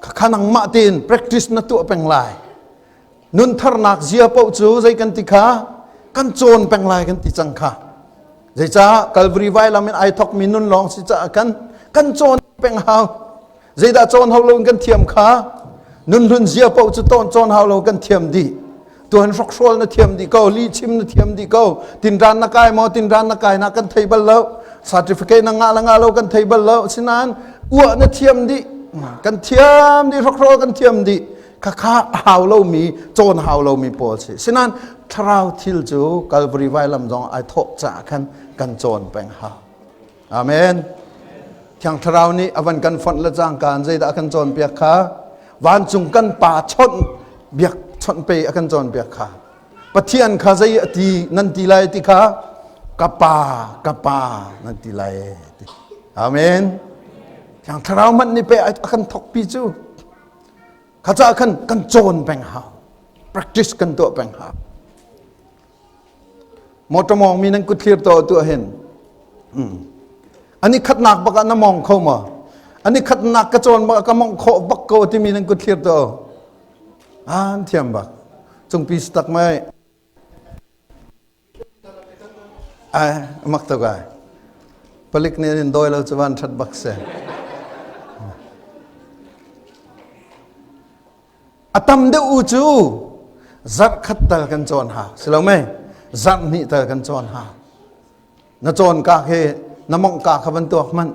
Khakha nangmah tein practice na tuah peng lai. Nun tharnak zia paoh cu zei kan ti kha kan cawn peng lai kan ti cang kha. Zeicah Calvary vailam in ai thokmi nun lawng si caah kan kan cawn peng hau. Zeidah cawn hau lo in kan thiam kha nun hlun zia paoh cu tawn cawn hau lo kan thiam dih. Tuan hrokhrawl na thiam dih ko, li chim na thiam dih ko, tinran na kai maw, tinran na kai na kan thei bal lo, certificate na ngah la ngah lo kan thei bal lo, sinain uah na thiam dih, kan thiam dih, hrokhrawl kan thiam dih, khakha hau lomi, cawn hau lomi pawl si. Sinain thlarau thil cu Calvary vailam zong ai thawh caah khan kan cawn peng hau. Amen. Thiang Thlarau nih a van kan fonh le cangka in zeidah a kan cawnpiak kha vancung kan pa chawnh biak chawnh pe a kan cawnpiak kha Pathian kha zei a ti nan ti lai ti kha ka pa ka pa nan ti lai ti. Amen. Thiang Thlarau hmanh nih pe a kan thokpi cu kha caah khan kan cawn peng hau practice kan tuah peng hau Motor mawng mi nan kut thlir to tu hin. Ani khatnak bak ah na mong kho ma? Ani khatnak ka cawn bak ka mong khawh bak ko timi nan kut thlir to. An thiam bak. Cungpi tak mai. Ai mak to kai. Palik nih in doi lo chu van that bak se. A tam deuh u cu zarh khat tal kan cawn ha si lo mei zarh hnih tal kan cawn ha na cawn ka khi na mongh ka kha van tuak hmanh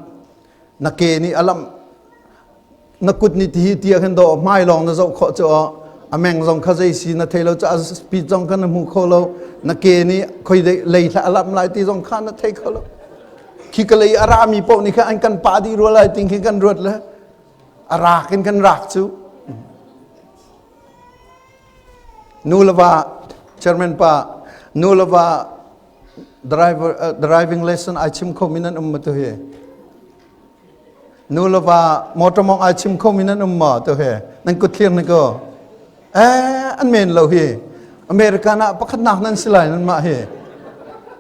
na ke nih a lamh na kut nih ti tia khin do hmai lawng na zoh khawh cu a meng zong kha zei si na thei lo ca speed zong kha na hmu kho lo na ke nih khoi lei hlah a lamh lai ti zong kha na thei kho lo khi ka lei a ra mi paoh nih kha an kan pa dih rua lai ting khi kan ruat le a rak in kan rak cu nu le va chairman pa nu le va driver uh, driving lesson ai chim kho mi nan um ma tu hi nu le va motor mong ai chim kho mi nan um ma tu hi nan kut thlir ni ko eh an men lo hi American ah pakhat nak nan si lai nan mah hi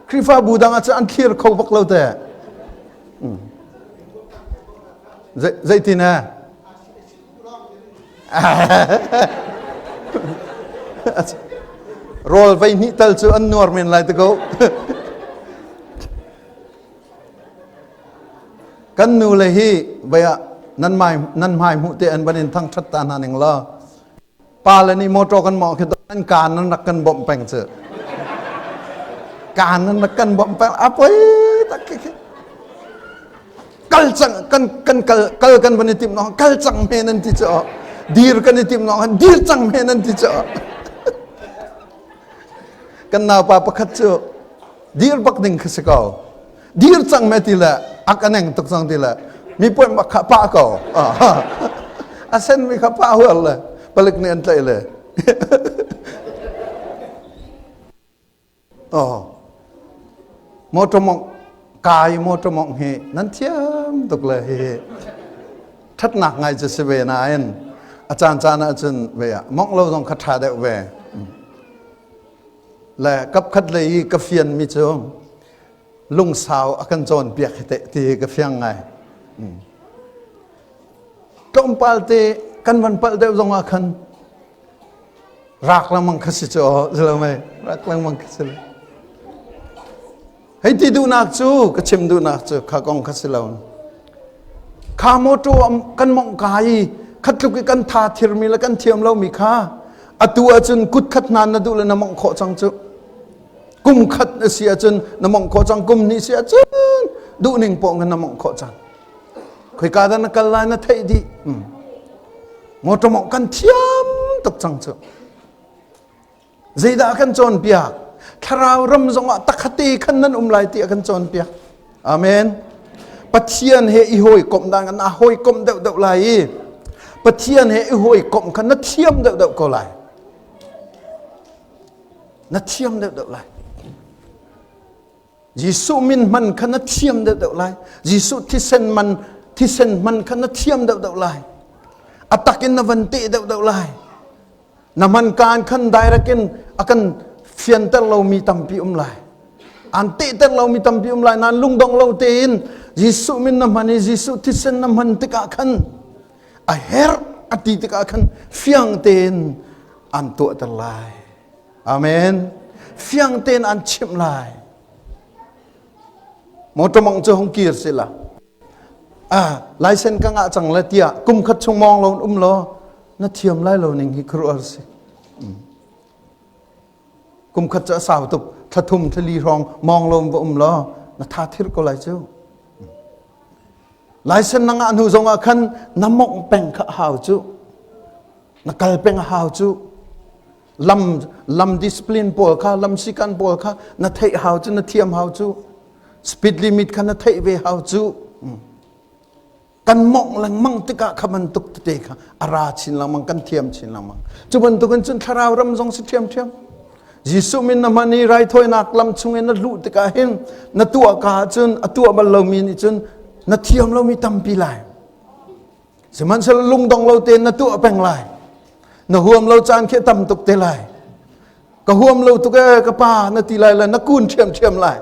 Khrihfabu dang ah cun an thlir kho bak lo te Zeitin eh? Rawl vei hnih tal cu an nuar men lai te ko. Kan nu le hi vei ah nan mai nan hmai hmuh te an van in thang that ta hna ning law Pa le nih motor kan mawh khi an kaan nan rak kan bawmh peng cu. Kaan nan rak kan bawmh peng a poi tak khi khi. Kal cang kan kan kal kal kan van i timh no kal cang me nan ti cu dir kan i timh no dir cang me nan ti cu kan naupa pakhat cu dir bak ding kha si ko dir cang me ti le ak aneng tuk cang ti le mi puan bak kha pah ko a sen mi kha pah hual le palik nih an tlaih le oh motor mong kai motor mong hi nan thiam tuk le hi thatnak ngai cu si ve nain a caan caan ah cun ve ah mong lo zong kha tha deuh ve le kapkhat lei i ka fian mi cu lungsau a kan cawnpiak hi teh ti ka fiang ngai. Tlawmpal te kan van palh deuh zong ah khan rak lengmang kha si cu zelo mei rak lengmang kha si hei ti duhnak cu ka chim duhnak cu kha kong kha si lo. Kha motor kan mongh ka i khat tluk i kan tha thirmi le kan thiam lomi kha atu ahcun kut khat hna na duh le na mongh khawh cang cu. Kum khat na si ahcun na mongh khawh cang, kum hnih si ahcun duh ning poh na mongh khawh cang. Khoika dah na kal lai na theih dih. Motor mongh kan thiam tuk cang cu. Zeidah a kan cawnpiak? Thlarau ram zongah takhate khan nan um lai ti a kan cawnpiak. Amen. Pathian he i hawikomh dan kan aa hawikomh deuhdeuh lai i Pathian he i hawikomh kha na thiam deuhdeuh ko lai. Na thiam deuhdeuh lai. Jesuh min hman kha na thiam deuhdeuh lai. Jesuh thisen man thisen hman kha na thiam deuhdeuh lai. A tak in na van teh deuhdeuh lai. Na hman kaan khan direct in a kan fianter lomi tampi um lai. An tehter lomi tampi um lai. Nan lungdong lo tein Jesuh min na hman i Jesuh thisen na hman tikah khan a herh a ti tikah khan fiang tein an tuahter lai. Amen. Fiang tein an chimh lai. Motor mong cu hung kir si la. Ah, license ka ngah cang le tiah kum khat chung mong lo um lo na thiam lai lo ning hi khuruar si. Kum khat cu a sau tuk thla thum thla li hrawng mong lo va um lo na tha thir ko lai cu. License na ngah hnu zong ah khan na mongh peng kha hau cu. Na kal peng a hau cu. Lam lam discipline pawl kha lam sikan pawl kha na theih hau cu na thiam hau cu speed limit kha na theih ve hau cu kan mongh lengmang tikah kha bantuk tete kha a ra chin lengmang kan thiam chin lengmang cu bantukin cun thlarau ram zong si ṭhiamṭhiam Jesuh min na hman i raithawinak lam chungin na luh tikah hin na tuah ka ahcun a tuah bal lomi nih cun na thiam lomi tampi lai Sihmanhsehlaw lungdong lo tein na tuah peng lai. Na huam lo caan khi tam tuk te lai. Ka huam lo tuk ee ka pa na ti lai le na kun ṭhiamṭhiam lai.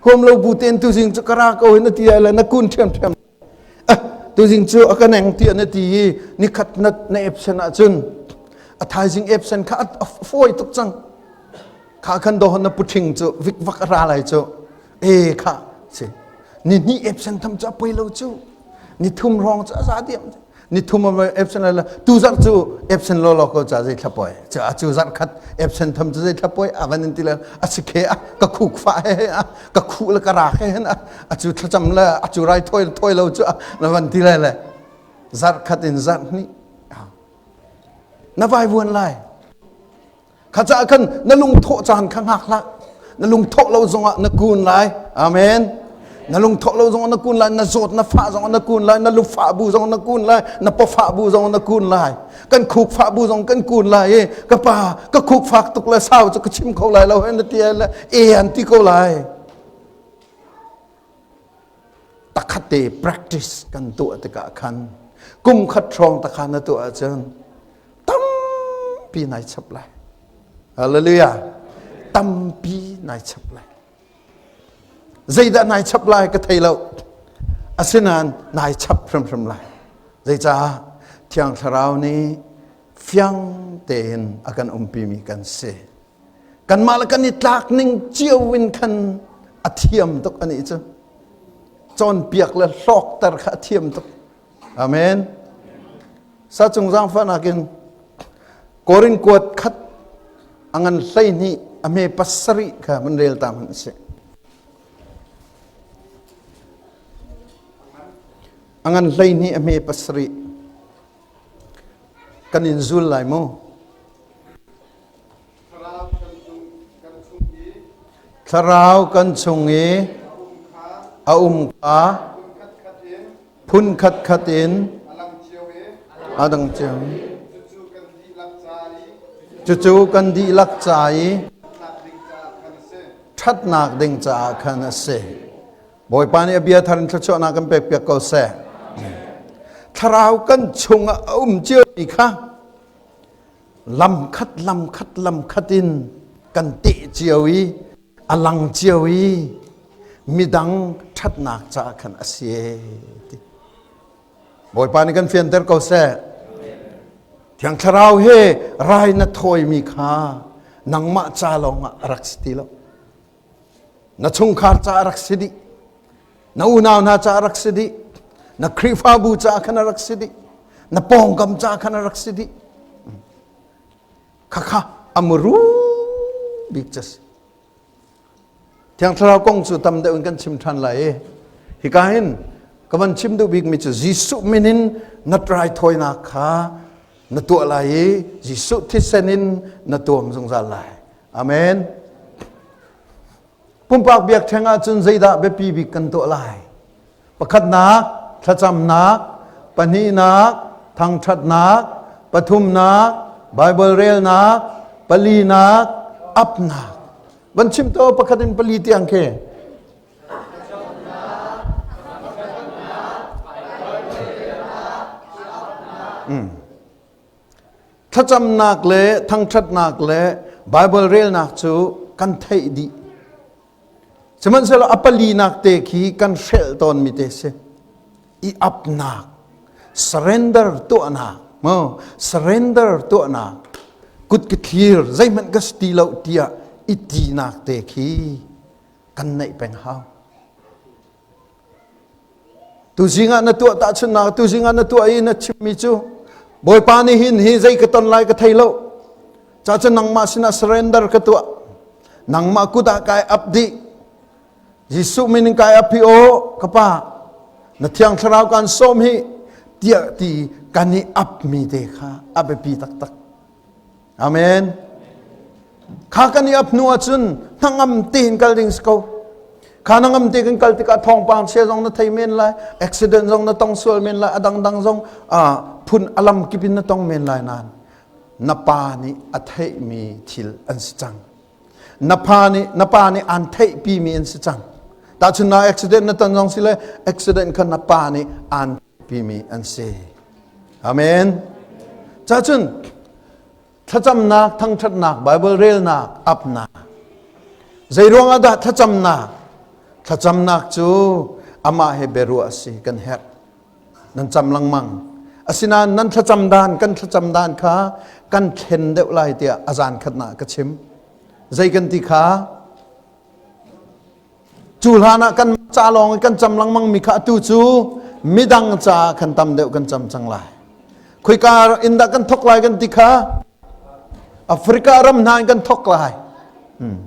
Huam lo bu tein tuzing cu ka ra ko hi na ti lai le na kun ṭhiamṭhiam. Eh, tuzing cu a ka neng tiah na ti i nikhat na, na absent ahcun a thaizing absent kha a fawi tuk cang. Kha khan dohon na puṭhing cu vikvak a ra lai cu. E kha si. Ni hnih absent tham cu a poi lo cu. Ni thum hrawng cu a za diam. Ni thum a absent la tu zarh cu absent lo lo ko ca zei thla poi. Cu a cu zarh khat absent tham cu zei thla poi a van in ti le a si khe a ka khuk fa he he a ka khu le ka rak he hen a a cu thlacam le a cu rai thoi thoi lo cu na van ti le le zarh khat in zarh hnih na vai vuan lai. Kha caah khan na lungthawh caan kha hngak hlah. Na lungthawh lo zongah na kun lai. Amen. Na lungthawh lo zongah na kun lai, na zawt na fah zongah na kun lai, na lufah bu zong na kun lai, na pawfah bu zong na kun lai. Kan khuk fah bu zong kan kun lai i ka pa ka khuk fak tuk le sau cu ka chim kho lai lo na ti le e an ti ko lai. Takhat te practice kan tuah tikah khan kum khat hrawng takha na tuah ahcun tampi nai chap lai. Hallelujah. Tampi nai chap lai. Zeidah nai chap lai ka thei lo. Asinain nai chap hrimhrim lai. Zeicah Thiang Thlarau nih fiang tein a kan umpimi kan si. Kanmah le kan i tlak ning cio in khan a thiam tuk anih cu. Cawnpiak le hlawkter kha a thiam tuk. Amen. Sa cung zaangfahnak in Korin kuat khat a ngan 12 a hme pasarih kha van rel ta hmanh sih. A ngan 12 a hme pasarih kan in zul lai mu. Thlarau kan chung i a um kha phun khat khat in a dang cio. Cucu kan dihlak ca i ṭhatnak ding caah khan a si. Bawipa nih a bia thar in thluachuahnak kan pekpiak ko seh. Thlarau kan chungah a um ciomi kha lamkhat lamkhat lamkhat in kan teh cio i a lang cio i midang ṭhatnak caah khan a si ti Bawipa nih kan fianter ko seh Thiang Thlarau he rai na thawimi kha nangmah ca lawngah a rak si ti lo na chungkhar ca a rak si dih na unau hna ca a rak si dih. Na Khrihfabu caah khan a rak si dih. Na pawngkam caah khan a rak si dih. Khakha a muru bik cu si. Thiang Thlarau kong cu tam deuh in kan chim ṭhan lai i hika hin ka van chim duh bikmi cu Jesuh min in na raithawinak kha na tuah lai i Jesuh thisen in na tuam zungzal lai. Amen. Pumpak biakṭheng ahcun zeidah biapi bik kan tuah lai? Pakhatnak, thlacamnak, pahnihnak, thangṭhatnak, pathumnak, Baibal relnak, palinak, apnak. Van chim to pakhat in pali tiang khi. Mm. Thlacamnak le thangṭhatnak le Baibal relnak cu kan theih dih. Sihmanhsehlaw a palinak te khi kan hrelh tawnmi te si. I apnak, surrender tuahnak, mo surrender tuahnak, kut ka thlir, zeihmanh ka si ti lo tiah i tinak te khi kan neih peng hau. Tuzing ah na tuah tahchunhnak tuzing ah na tuah i na chimmi cu Bawipa nih hin hi zei ka ton lai ka thei lo. Ca cu nangmah sinah surrender ka tuah. Nangmah kut ah kai ap dih. Jesuh min in kai ap hi aw ka pa na thiang thlarau kan sawm hi tiah ti kan i ap mi te kha a biapi taktak. Amen. Kha kan i ap hnu ahcun hnangam tein kal ding si ko. Kha hnangam te kan kal tikah thawngpang chia zong na thei men lai, accident zong na tong sual men lai, a dangdang zong phun alam kip in na tong men lai nain na pa nih a theihmi thil an si cang. Na pa nih na pa nih an theihpimi an si cang. Tahchun na accident na ton zong si le accident kha na pa nih an pimi an si. Amen. Cacun thlacamnak, thangṭhatnak, Bible relnak, apnak. Zei ruang ah dah thlacamnak? Thlacamnak cu amah he biaruah a si kan herh. Nan cam lengmang. Asinain nan thlacam dan, kan thlacam dan kha kan thlen deuh lai tiah a zan khatnak ka chim. Zei kan ti kha? Cu hlan ah kan ca lawng in kan cam lengmang mi kha atu cu midang ca khan tam deuh kan cam cang lai. Khoika in dah kan thok lai kan ti kha Africa ram hna in kan thok lai. Hmm.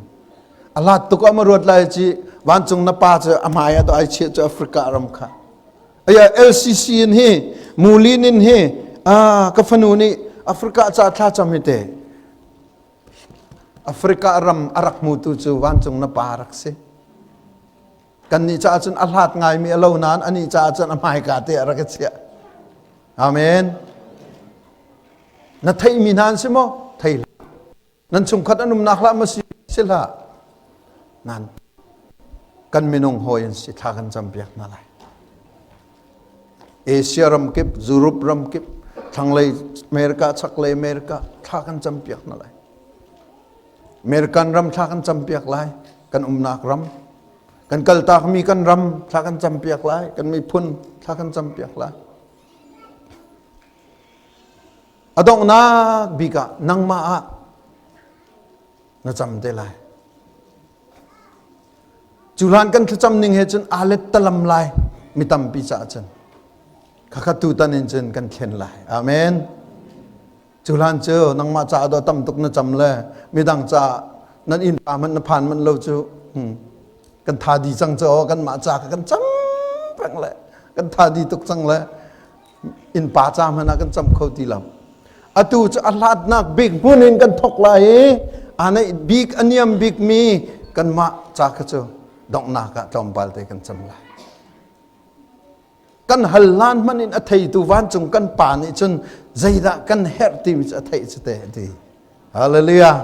A hlat tuk ah ma ruat lai ci vancung na pa cu a hmai ah ai chiah cu Africa ram kha. Aya LCC in hi Mulin in hi ah ka fanu nih Africa ca thla cam hi te. Africa ram a rak hmutu cu vancung na pa rak si. Kannih caah cun a hlat ngaimi a lo nain anih caah cun a hmaika te a rak i chiah. Amen. Na theihmi hna an si maw? Thei hlah. Nan chungkhat an umnak hlah maw si? Si hlah. Nan kan minung hawi an si thla kan campiak hna lai. Asia ram kip, Europe ram kip, thlanglei America, chaklei America thla kan campiak hna lai. American ram thla kan campiak lai, kan umnak ram. Kan kaltakmi kan ram thla kan campiak lai, kan miphun thla kan campiak lai. A donghnak bik ah nangmah ah na cam te lai. Cu hlan kan thlacam ning he cun aa let talam lai mi tampi caah cun. Khakha tutan in cun kan thlen lai. Amen. Cu hlan cu nangmah caah dawh tam tuk na cam le midang caah nan inn pa hmanh na phan manh lo cu hmm, kan tha di cang cu kan mah ca kan cam peng le kan tha di tuk cang le innpa ca hmanh ah kan cam kho ti lo atu cu a hlatnak bik hmun in kan thok lai i a neih bik a niam bik mi kanmah ca kha cu donghnak ah tlawmpal te kan cam lai kan hal hlan hmanh in a theitu vancung kan pa nih cun zeidah kan herh timi cu a theih cu te ti Hallelujah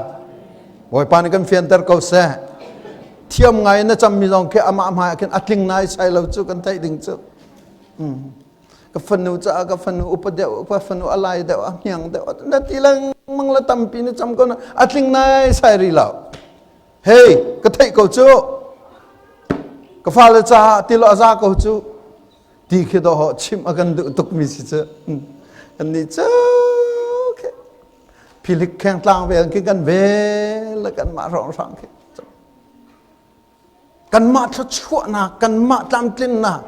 Bawipa nih kan fianter ko seh thiam ngai na cammi zong khi amah hmai ah khin a tling nai sai lo cu kan theih ding cu ka fanu caah ka fanu upa deuh ka fanu a lai deuh a hniang deuh na ti lengmang la tampi na cam ko na a tling nai sai ri lo hey ka theih ko cu ka fale caah ti lo a za ko cu ti khi do ho chim a kan duh tuk mi si cu kan nih cu philik kheng tlang vel khi kan vel kan mah rong hrang khi kanmah thluachuahnak kanmah tlamtlinnak.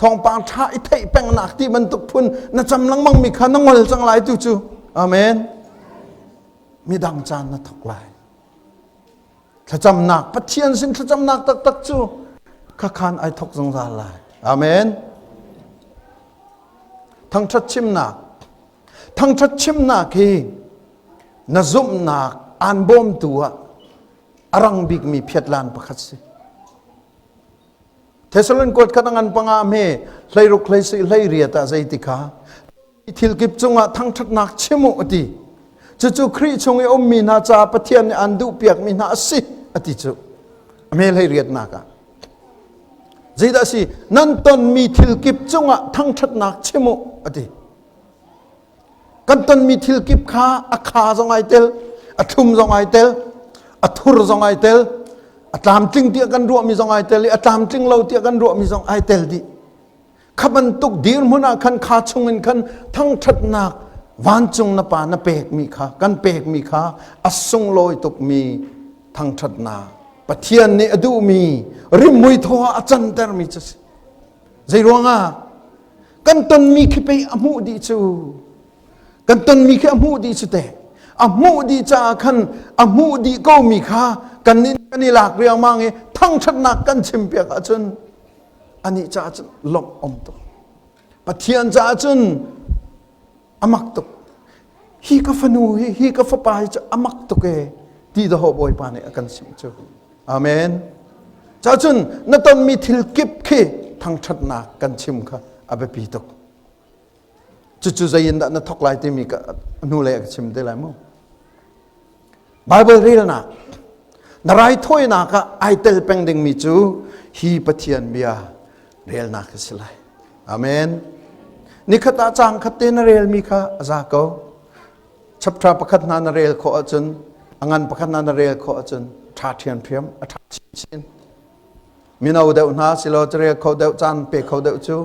Thawngpang ṭha i theih pengnak ti bantuk phun na cam lengmang mi kha na ngol cang lai tu cu. Amen. Midang caan na thok lai. Thlacamnak, Pathian sin thlacamnak taktak cu khakhan ai thok zungzal lai. Amen. Thangṭhat chimnak. Thangṭhat chimnak hi na zumhnak aan bawmtu ah a rang bikmi phiatlan pakhat si. Thessalon kuat khat a ngan panga hme hleiruk hleisi hleiriat ah zei ti kha thil kip cungah thangṭhatnak chim u a ti. Cucu Khrih chung i ummi hna caah Pathian nih aan duhpiakmi hna a si a ti cu. A hme hleiriatnak ah. Zeidah a si? Nan tonmi thil kip cungah thangṭhatnak chim u a ti. Kan tonmi thil kip kha a kha zong ai tel, a thlum zong ai tel, a thur zong ai tel, a tlamtling tiah kan ruahmi zong ai tel i a tlamtling lo tiah kan ruahmi zong ai tel dih. Kha bantuk dirhmun ah khan kha chungin khan thangṭhatnak vancung na pa na pekmi kha kan pekmi kha a sunglawi tukmi thangṭhatnak Pathian nih a duhmi rimhmui thaw ah a cantermi cu si. Zei ruangah kan tonmi khi pei a hmuh dih cu kan tonmi khi a hmuh dih cu te a hmuh dih caah khan a hmuh dih komi kha kan nih kan i lak riangmang i thangṭhatnak kan chimpiak ahcun anih caah cun lawmh um tuk Pathian caah cun a mak tuk hi ka fanu hi hi ka fapa hi cu a mak tuk e ti dahawh Bawipa nih a kan simh cu amen cacun na tonmi thil kip khi thangṭhatnak kan chim kha a biapi tuk cucu zei in dah na thok lai timi ka hnulei ka chim te lai mu Bible relnak na raithawinak ah ai tel peng dingmi cu hi Pathian bia relnak a si lai amen nikhat ah caang khat te na relmi kha a za ko chapter pakhat hna na rel khawh ahcun a ngan pakhat hna na rel khawh ahcun ṭha ṭhiamṭhiam a ṭha chinchin mino deuh hna silo carel kho deuh caan pe kho deuh cu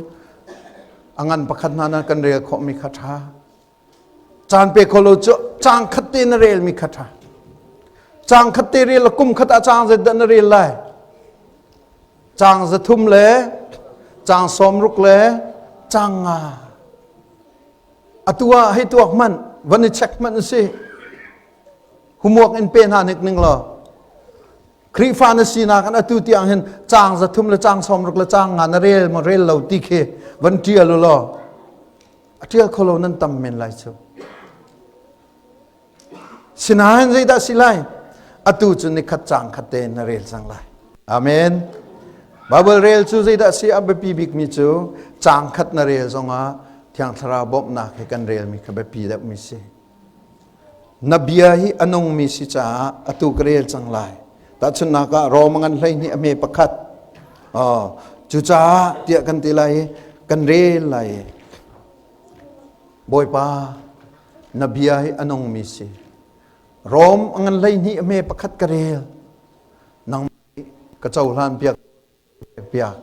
a ngan pakhat hna na kan rel khawhmi kha ṭha Caan pe kho lo cu caang khat te na relmi kha ṭha. Caang khat te rel kum khat ah caang zeidah na rel lai? Caang 300 le caang 60 le caang nga. Atu ah hei tuak hmanh, van i check hmanh si. Homework in pe hna nik ning law. Khrihfa na sinak in atu tiang hin caang 300 le caang 60 le caang nga na rel maw rel lo ti khi van ṭial u law. A ṭial kho lo nan tam men lai cu. Sinain zeidah si lai? Atu cu nikhat caang khat te na rel cang lai. Amen. Bible rel cu zeidah si a biapi bikmi cu caang khat na rel zongah Thiang Thlarau bawmhnak he kan relmi kha biapi deuhmi si. Na bia hi a nungmi si caah atu ka rel cang lai. Tahchunhnak ah Rom ngan 12 a hme pakhat. Oh, cucaah tiah kan ti lai i kan rel lai i Bawipa na bia hi a nungmi si. Rom ngan 12 a hme pakhat ka rel. Nang ka cohlan piak piak.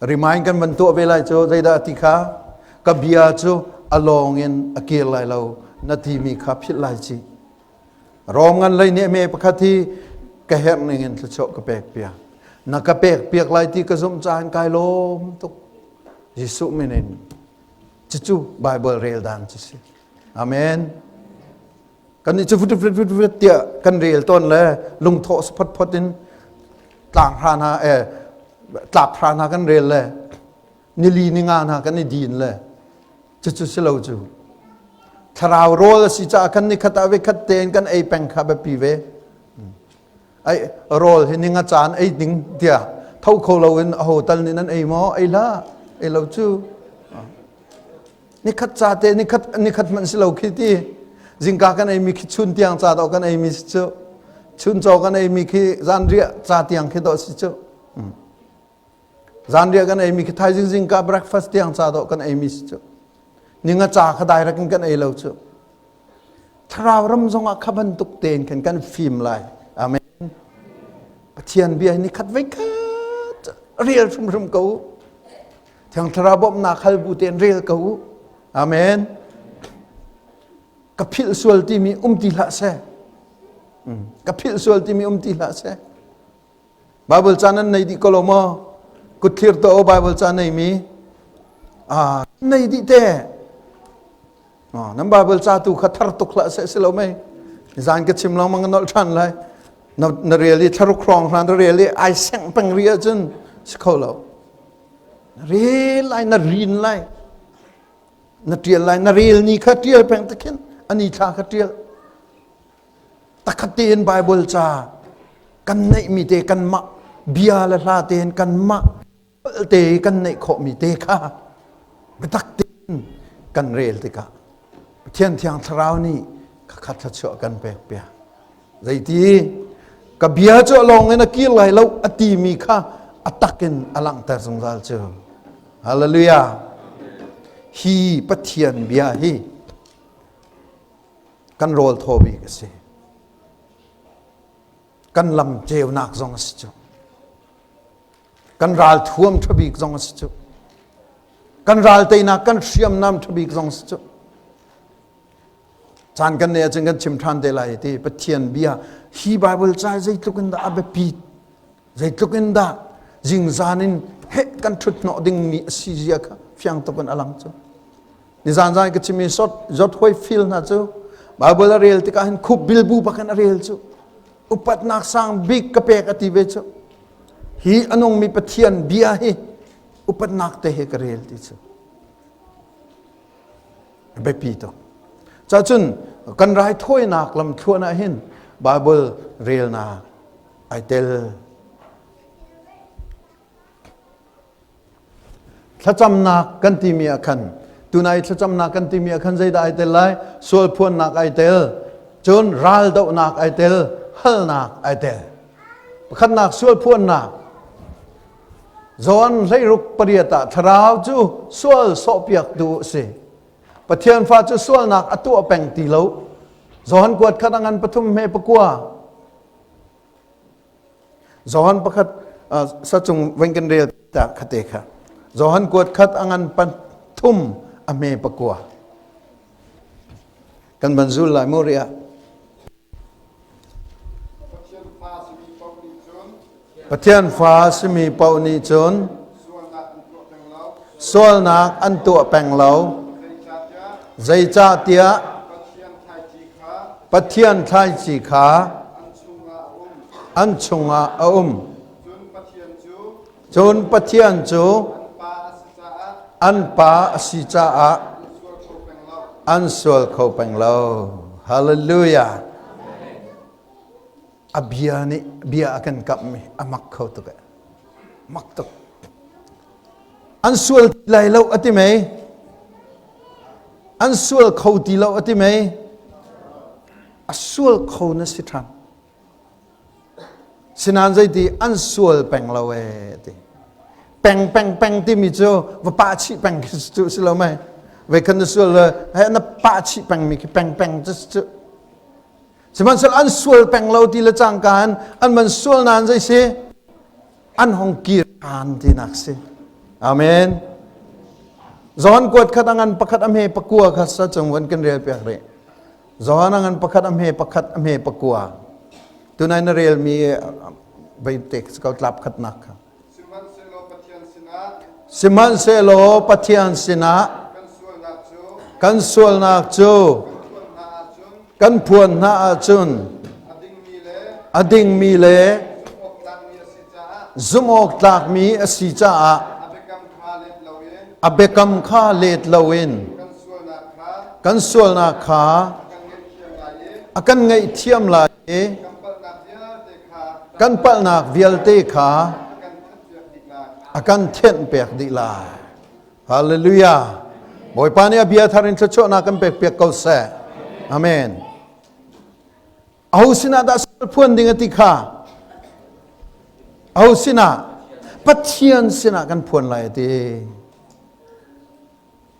Remind kan van tuah ve lai cu zeidah ti kha ka bia cu a lawng in a kir lai lo na timi kha philh lai ci. Rom ngan lei nih me pakhat hi ka herh ning in thluachuah ka pek piak. Na ka pek piak lai ti ka zumh caah kai lawm tuk. Jesuh min in cucu Bible rel dan cu si. Amen. Kan nih cu vut vut vut vut tiah kan rel tawn le lungthawh phot phot in tlang hra hna eh tlak hra hna kan rel le nili ninga hna kan i din le cucu si lo cu thlarau rawl a si caah kan nikhat ah khat tein kan ei peng kha biapi ve ai rawl hi ninga caan ei ding tiah tho kho lo in a hotel nih nan ei maw ei hlah ei lo cu Nikhat ca te nikhat nikhat hmanh si lo khi ti. Zingka kan ei mi khi chun tiang ca dawh kan ei mi si cu. Chun caw kan ei mi khi zanriah ca tiang khi dawh si cu. Zanriah kan ei mi khi thaizing zingka breakfast tiang ca dawh kan ei mi si cu. Ninga ca kha direct in kan ei lo cu. Thlarau ram zongah kha bantuk tein khan kan fim lai. Amen. Pathian bia hi nikhat voi khat rel hrimhrim ko. Thiang Thlarau bawmhnak hal bu tein rel ko u. Amen. Ka philh sual timi um ti hlah seh. Ka philh sual timi um ti hlah seh. Bible ca nan nei dih ko lo maw? Kutthlir to o Bible ca nei mi ah nei dih te. Nan Bible ca tu kha thar tuk hlah seh si lo mei. Zan ka chim lengmang ka nolh ṭhan lai. Na, na rel i thlaruk hrawng hran na rel i ai sengh peng rih ahcun si kho lo. Na rel lai, na rin lai. Na ṭial lai, na rel ni kha ṭial peng te khin ani thla kha ṭial. Takhat tein Bible ca kan neihmi te kanmah bia le hla tein kanmah te kan neih khawhmi te kha biatak tein kan rel tikah Pathian Thiang Thlarau nih khakha thluachuah kan pek piak. Zeiti ka bia cu a lawng in a kir lai lo a timi kha a tak in a langhter zungzal cu. Hallelujah. Hi Pathian bia hi kan rawl thaw bik a si. Kan lam ceunak zong a si cu. Kan ral thuam ṭha bik zong a si cu. Kan ral teinak kan hriamnam ṭha bik zong a si cu. Caan kan neih ahcun kan chim ṭhan te lai ti Pathian bia hi Bible ca zeitluk in dah a biapit zeitluk in dah zingzan in heh kan ṭhut hnawh dingmi a si zia kha fiang tuk in a lang cu. Nizan zan ka chimmi sot zot hoi fil hna cu Bible a rel tikah hin khup bilbu bakin a rel cu upatnak sang bik ka pek a ti ve cu hi a nungmi Pathian bia hi upatnak te he ka rel ti cu biapi tuk cacun kan raithawinak lamthluan ah hin Bible relnak ai tel Thlacamnak kan timi ah khan tunai thlacamnak kan timi ah khan zeidah ai tel lai? Sualphuannak ai tel, cun raldohnak ai tel, halnak ai tel. Pakhatnak sualphuannak. John hleiruk pariat ah thlarau cu sual sawhpiaktu a si. Pathian fa cu sualnak a tuah peng ti lo. Johan kuat khat a ngan pathum hme pakua. Johan pakhat sacung veng kan rel ta khate kha. Johan kuat khat a ngan pathum a hme pakua. Kan van zul lai mu ria. Pathian fa simi paoh nih cun sualnak an tuah peng lo. Zeicahtiah Pathian thlaici kha an chungah a um. Cun Pathian cu an Pa a si caah an sual kho peng lo. Hallelujah. A bia nih bia a kan kamhmi a mak kho tuk eh. Mak tuk. An sual lai lo a ti mei. An sual kho ti lo a ti mei. A sual kho na si ṭhan. Sinain zeiti an sual peng lo ee ti. Peng peng peng timi cu va pah chih peng khi cu si lo mei. Ve khan na sual he na pah chih peng mi khi peng peng cu cu. Sihmanhsehlaw an sual peng lo ti le cangka in an man sual nain zei si an hong kir ṭhan tinak si. Amen. John kuat khat a ngan pakhat a hme pakua kha sa cung van kan rel piak rih. Johan a ngan pakhat a hme pakhat a hme pakua. Tunai na relmi vei tek ko tlap khatnak kha. Sihmanhsehlaw Pathian sinah kan sualnak cu kan phuan hna ahcun a dingmi le zumhawk tlakmi a si caah a biakam kha let loin kan sualnak kha a kan ngaihthiam lai i kan palhnak vialte kha a kan thianhpiak dih lai. Hallelujah. Bawipa nih a bia thar in thluachuahnak kan pek piak ko seh. Amen. Aho sinah dah sual phuan ding a ti kha? Aho sinah? Pathian sinah kan phuan lai a ti.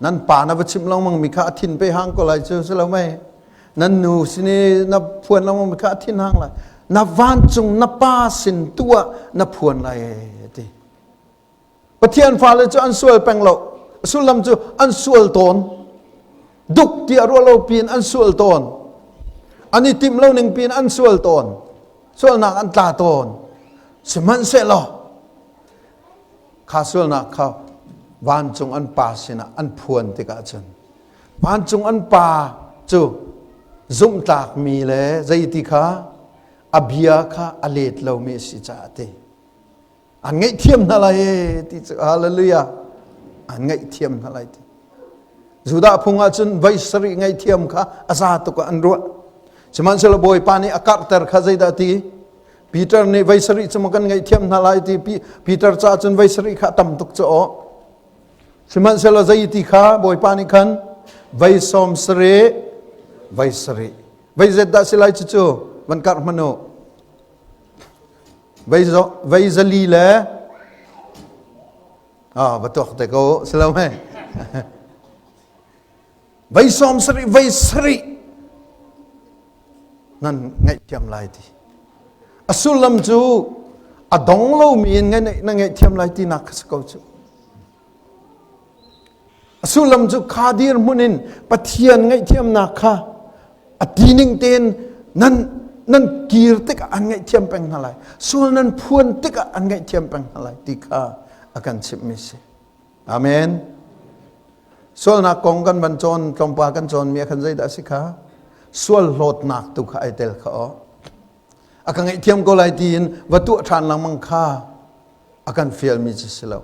Nan pa na va chimh lengmang mi kha a thin pe hang ko lai cu si lo mei? Nan nu sin i na phuan lengmang mi kha a thin hang lai. Na vancung na pa sin tu ah na phuan lai a ti. Pathian fale cu an sual peng lo. A sullam cu an sual tawn. Duk tiah ruah lo piin an sual tawn. An i timh lo ning piin an sual tawn. Sualnak an tla tawn. Sihmanhsehlaw. Kha sualnak kha vancung an pa sinah an phuan tikah cun vancung an pa cu zumhtlakmi le zeiti kha a bia kha a let lomi a si caah a ti. An ngaihthiam hna lai e ti cu hallelujah an ngaihthiam hna lai ti. Judah phung ah cun voi sarih ngaihthiam kha a za tuk ah an ruah. Sihmanhsehlaw Bawipa nih a karhter kha zeidah ti? Peter nih voi sarih cu maw kan ngaihthiam hna lai ti Peter caah cun voi sarih kha a tam tuk cu aw. Sihmanhsehlaw zei ti kha Bawipa nih khan voi sawm sarih voi sarih voi zet dah si lai cucu van karh hmanh u. Voi zali le ah va tuak te ko si lo mei. Voi sawm sarih voi sarih nan ngaihthiam lai ti. A sullam cu a dong lomi in na ngaihthiam lai tinak kha si ko cu. A sullam cu kha dirhmun in Pathian ngaihthiamnak kha a tining tein nan nan kir tikah an ngaihthiam peng hna lai. Sual nan phuan tikah an ngaihthiam peng hna lai ti kha a kan chimhmi si. Amen. Sualnak kong kan van cawn tlawmpal kan cawnmi ah khan zeidah a si kha? Sual hlawtnak tu kha ai tel kha aw. A ka ngaihthiam ko lai tiin va tuah ṭhan lengmang kha a kan fialmi cu si lo.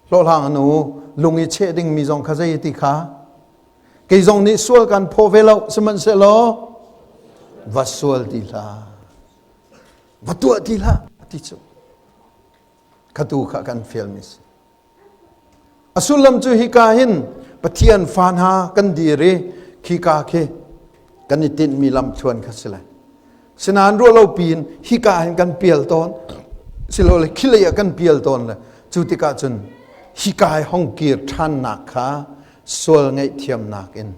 Hlawhhlang anu lung i cheh dingmi zong kha zei ti kha kei zong nih sual kan phaw ve lo sihmanhsehlaw va sual ti hlah va tuah ti hlah ti cu kha tu kha kan fialmi si. A sullam cu hika hin Pathian fa hna kan dir i khika khi kan i tinhmi lamthluan kha si lai. Sinain ruah lo piin hika hin kan pial tawn silole khilei ah kan pial tawn le cu tikah cun hika i hong kir ṭhannak kha sual ngaihthiamnak in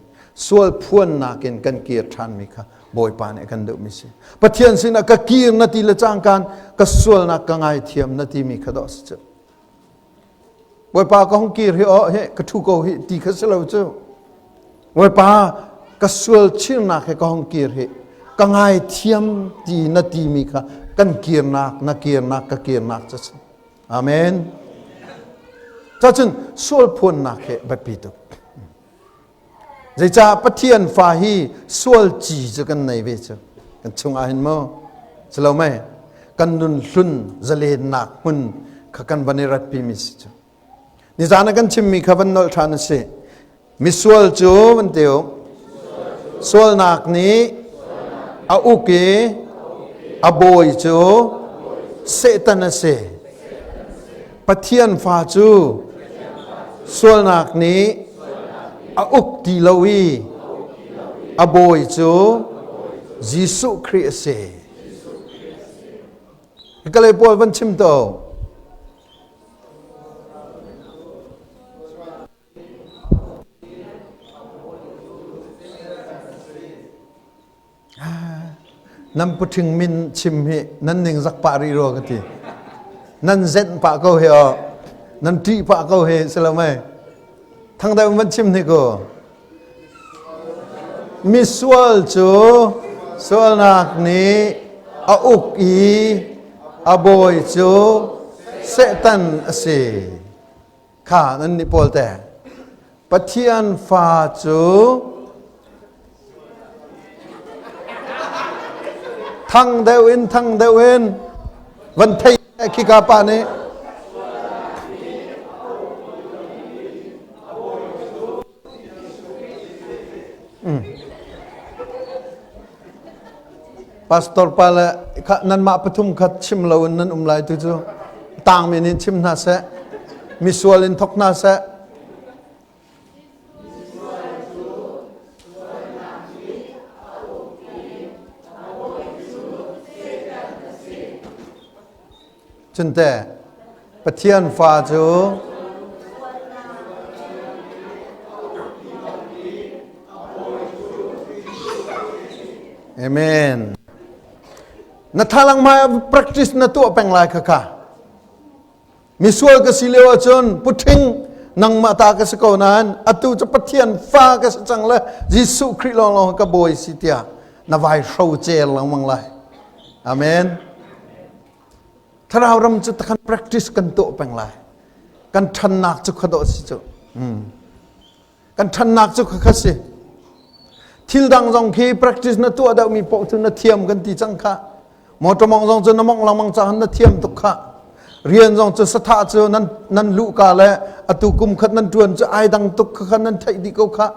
sual phuannak in kan kir ṭhanmi kha Bawipa nih a kan duhmi si. Pathian sinah ka kir na ti le cangkaan ka sualnak ka ngaithiam na timi kha dawh si cu. Bawipa ka hung kir hi oh hi ka ṭhu ko hi ti kha si lo cu. Bawipa ka sual chirnak he ka hung kir hi ka ngaithiam ti na timi kha kan kirnak na kirnak ka kirnak cu si. Amen. Cacun sual phuannak hi biapi tuk. Zeicah Pathian fa hi sual ci cu kan nei ve cu kan chungah hin mu si lo mei kan nun hlun zalennak hmun kha kan van i ratpi mi si cu nizan ah kan chimmi kha van nolh ṭhan a si misual cu van ti u sualnak nih a uk i a bawi cu Satan a si Pathian fa cu sualnak nih a uk ti lo i a bawi cu Jesuh Khrih a si. Kalay pawl van chim to. Nan puṭhing min chim hi nan ning zak pah rih rua ka ti. Nan zenh pah ko hi aw. Nan ṭih pah ko hi si lo mei. Thang deuh van chim hnik u. Misual cu sualnak nih a uk i a bawi cu Satan a si. Kha nan nih pawl te. Pathian fa cu thang deuh in thang deuh in van thei khika pa nih Pastor pa le nanmah pathum khat chim lo in nan um lai tu cu tang men in chim hna seh misual in thok hna seh Cunte Pathian fa cu Amen. Na thalang hmai practice na tuah peng lai kha kha. Misual ka si lio ahcun puṭhing nangmah ta ka si ko nain atu cu Pathian fa ka si cang le Jesuh Khrih lawnglawng ka bawi si tiah na vai hro cel lengmang lai. Amen. Thlarau ram cu takhan practice kan tuah peng lai. Kan ṭhannak cu khadawh si cu. Kan ṭhannak cu khakha si. Thil dang zong khi practice na tuah deuhmi paoh cu na thiam kan ti cang kha. Motor mong zong cu na mong lengmang cahan na thiam tuk kha. Rian zong cu sathah cu nan nan luhka le atu kum khat nan ṭuan cu ai dang tuk kha nan theih dih ko kha.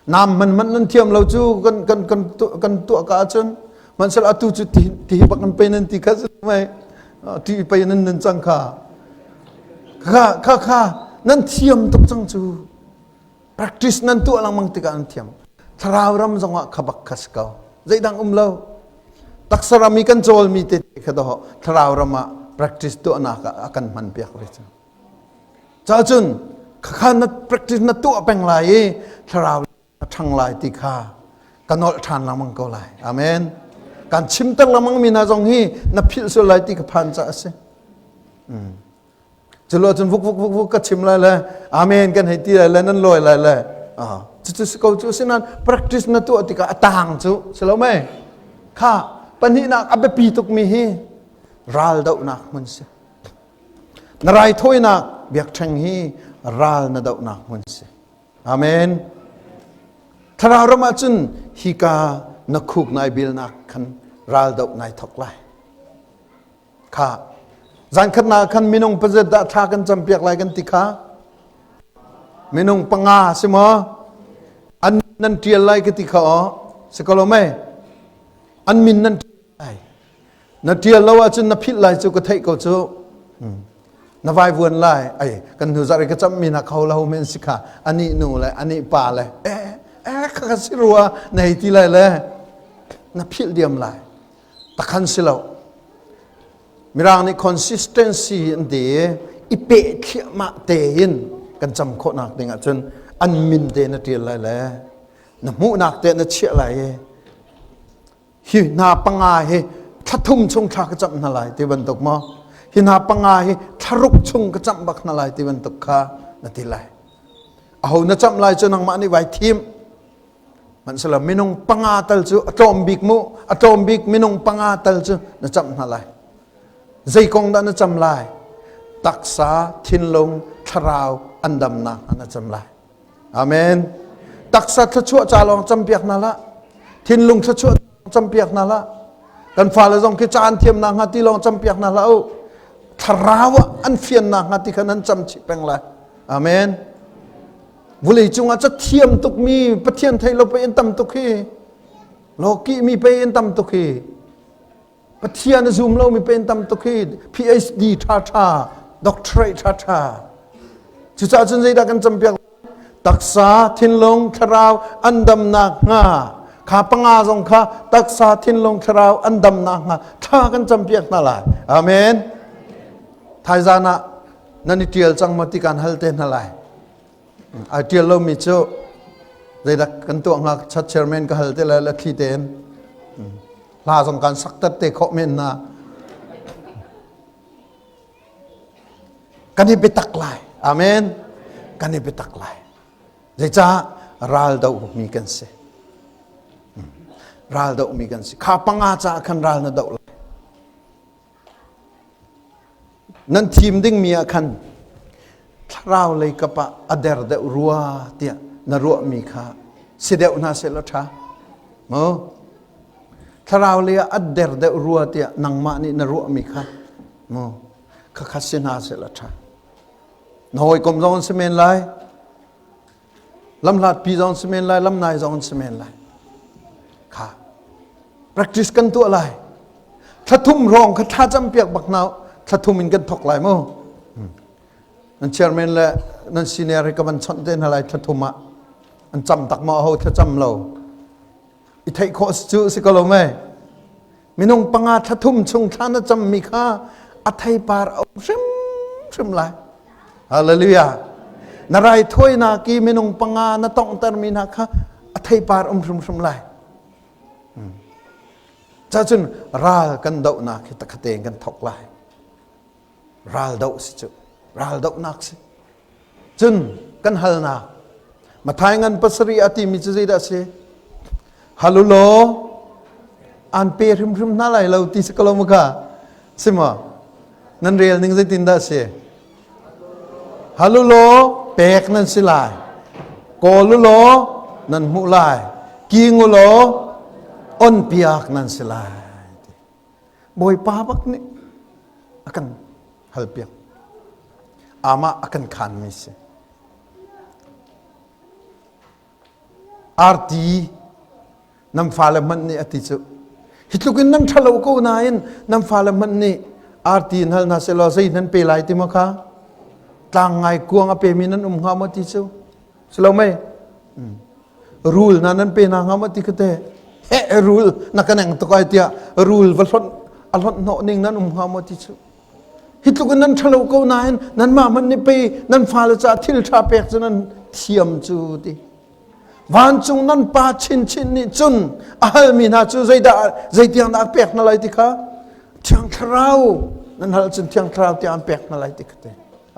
Nam man man nan thiam lo cu kan kan kan kan tuah ka ahcun hmanhsehlaw atu cu ti ti bak nan pe nan ti kha si mei ti pe nan nan cang kha kha kha kha nan thiam tuk cang cu practice nan tuah lengmang tikah nan thiam thlarau ram zongah kha bak kha si ko zeidang um lo taksa ram i kan cawlmi te kha doh thlarau ram ah practice tuahnak ah a kan hman piak ve cu Cacun khakha na practice na tuah peng lai i thlarau a ṭhang lai ti kha ka nolh ṭhan lengmang ko lai. Amen. Kan chimter lengmang mi hna zong hi na philh sual lai ti ka phan caah a si. Mm. Culo cun vuk vuk vuk vuk ka chim lai le amen kan hei ti lai le nan lawi lai le ah cucu si ko cu sinan practice na tuah tikah a tang cu si lo mei kha pahnihnak a biapi tukmi hi ral dohnak hmun si Na raithawinak biakṭheng hi ral na dohnak hmun si. Amen. Thlarau ram ah cun hika na khuk nai bilnak khan ral doh nai thok lai. Kha zan khatnak khan minung pazet dah thla kan campiak lai kan ti kha minung panga si maw an nan ṭial lai ka ti kha aw si ko lo mei an min nan ṭial lai Na ṭial lo ahcun na philh lai cu ka theih ko cu. Na vaivuan lai. Ai, kan hnu zarh i ka cammi hna kho lo men si kha. Anih nu le anih pa le eh eh kha ka si rua na hei ti lai le na philh diam lai. Takhan si lo. Mirang nih consistency an ti i i peh thliahmah tein kan cam khawhnak ding ahcun an min te na ṭial lai le na hmuhnak te na chiah lai i Hi hna panga hi thla thum chung thla ka camh hna lai ti bantuk maw? Hi hna panga hi thla ruk chung ka camh bak hna lai ti bantuk kha na ti lai. Aho na camh lai cu nangmah nih vai thim. Hmanhsehlaw minung panga tal cu a tlawm bik mu, a tlawm bik minung panga tal cu na camh hna lai. Zei kong dah na cam lai? Taksa, thinlung, thlarau an damnak na cam lai. Amen. Taksa thluachuah ca lawng campiak hna hlah. Thinlung thluachuah campiak hna hlah. Kan fale zong khi ca an thiam nakhnga ti lawng campiak hna hlah u. Thlarau ah an fian nakhnga ti kha nan cam chih peng lai. Amen. Vulei cungah ca thiam tukmi Pathian thei lo pei in tam tuk hi. Lawkih mi pei in tam tuk hi. Pathian a zum lomi pen tam tuk hi PhD ṭhaṭha doctorate ṭhaṭha cucaah cun zeidah kan campiak taksa thinlung thlarau an damnak hnga kha panga zong kha taksa thinlung thlarau an damnak hnga thla kan campiak hna lai amen thaizan ah nan i ṭial cang maw ti kan hal te hna lai ai ṭial lomi cu zeidah kan tuah hnga chat chairman ka hal te lai la thli tein hla zong kan sak tat te khawh men na kan i biatak lai amen kan i biatak lai zeicah ral do mi kan si ral do mi kan si kha panga caah khan ral na do lai Nan thim dingmi ah khan thlarau lei kap ah a der deuh rua tiah na ruahmi kha si deuh hna sehlaw ṭha. Maw? Thlarau lei ah a der deuh rua tiah nangmah nih na ruahmi kha maw khakha si hna sehlaw ṭha. Na hawikom zong an si men lai. Lamhlatpi zong si men lai, lamnai zong si men lai. Kha practice kan tuah lai. Thla thum hrawng kha thla cam piak bak nau thla thum in kan thok lai mu. Nan chairman le nan senior hi ka van chawnh te hna lai thla thum ah an cam tak ma ho thla cam lo. I theih khawh cu si ko lo mei. Minung panga thla thum chung thla na cammi kha a theipar a um hrimhrim lai. Hallelujah. Na raithawinak i minung panga na tonghtermi hna kha a theipar um hrimhrim lai. Hmm. Cacun ral kan dohnak hi takhatein kan thok lai. Ral doh si cu. Ral dohnak si. Cun kan halnak Mathai ngan pasarih a timi cu zeidah a si? Halulaw an pe hrimhrim hna lai lo ti si ko lo maw kha? Si maw? Nan rel ning zeitin dah si? Hal u law pek nan si lai. Kawl u law nan hmuh lai. King u law on piak nan si lai. Bawipa bak nih a kan hal piak. Amah a kan khanmi si. Arti nan fale hmanh nih a ti cu hi tluk in nan ṭhalo ko nain nan fale hmanh nih arti in hal hna sehlaw zei nan pe lai ti maw kha tlang ngai kuang a pemi nan um hnga maw ti cu si lo mei rul na nan pe hna hnga maw ti kha te he rul na ka neng tuk ai tiah rul va hlonh a hlonh hnawh ning nan um hnga maw ti cu hi tluk in nan ṭhalo ko nain nanmah hmanh nih pei nan fale caah thil ṭha pek cu nan thiam cu ti Vancung nan pa chinchin nih cun a halmi hna cu zeidah zeitiang dah a pek hna lai ti kha Thiang Thlarau nan hal cun Thiang Thlarau tiang an pek hna lai ti kha te.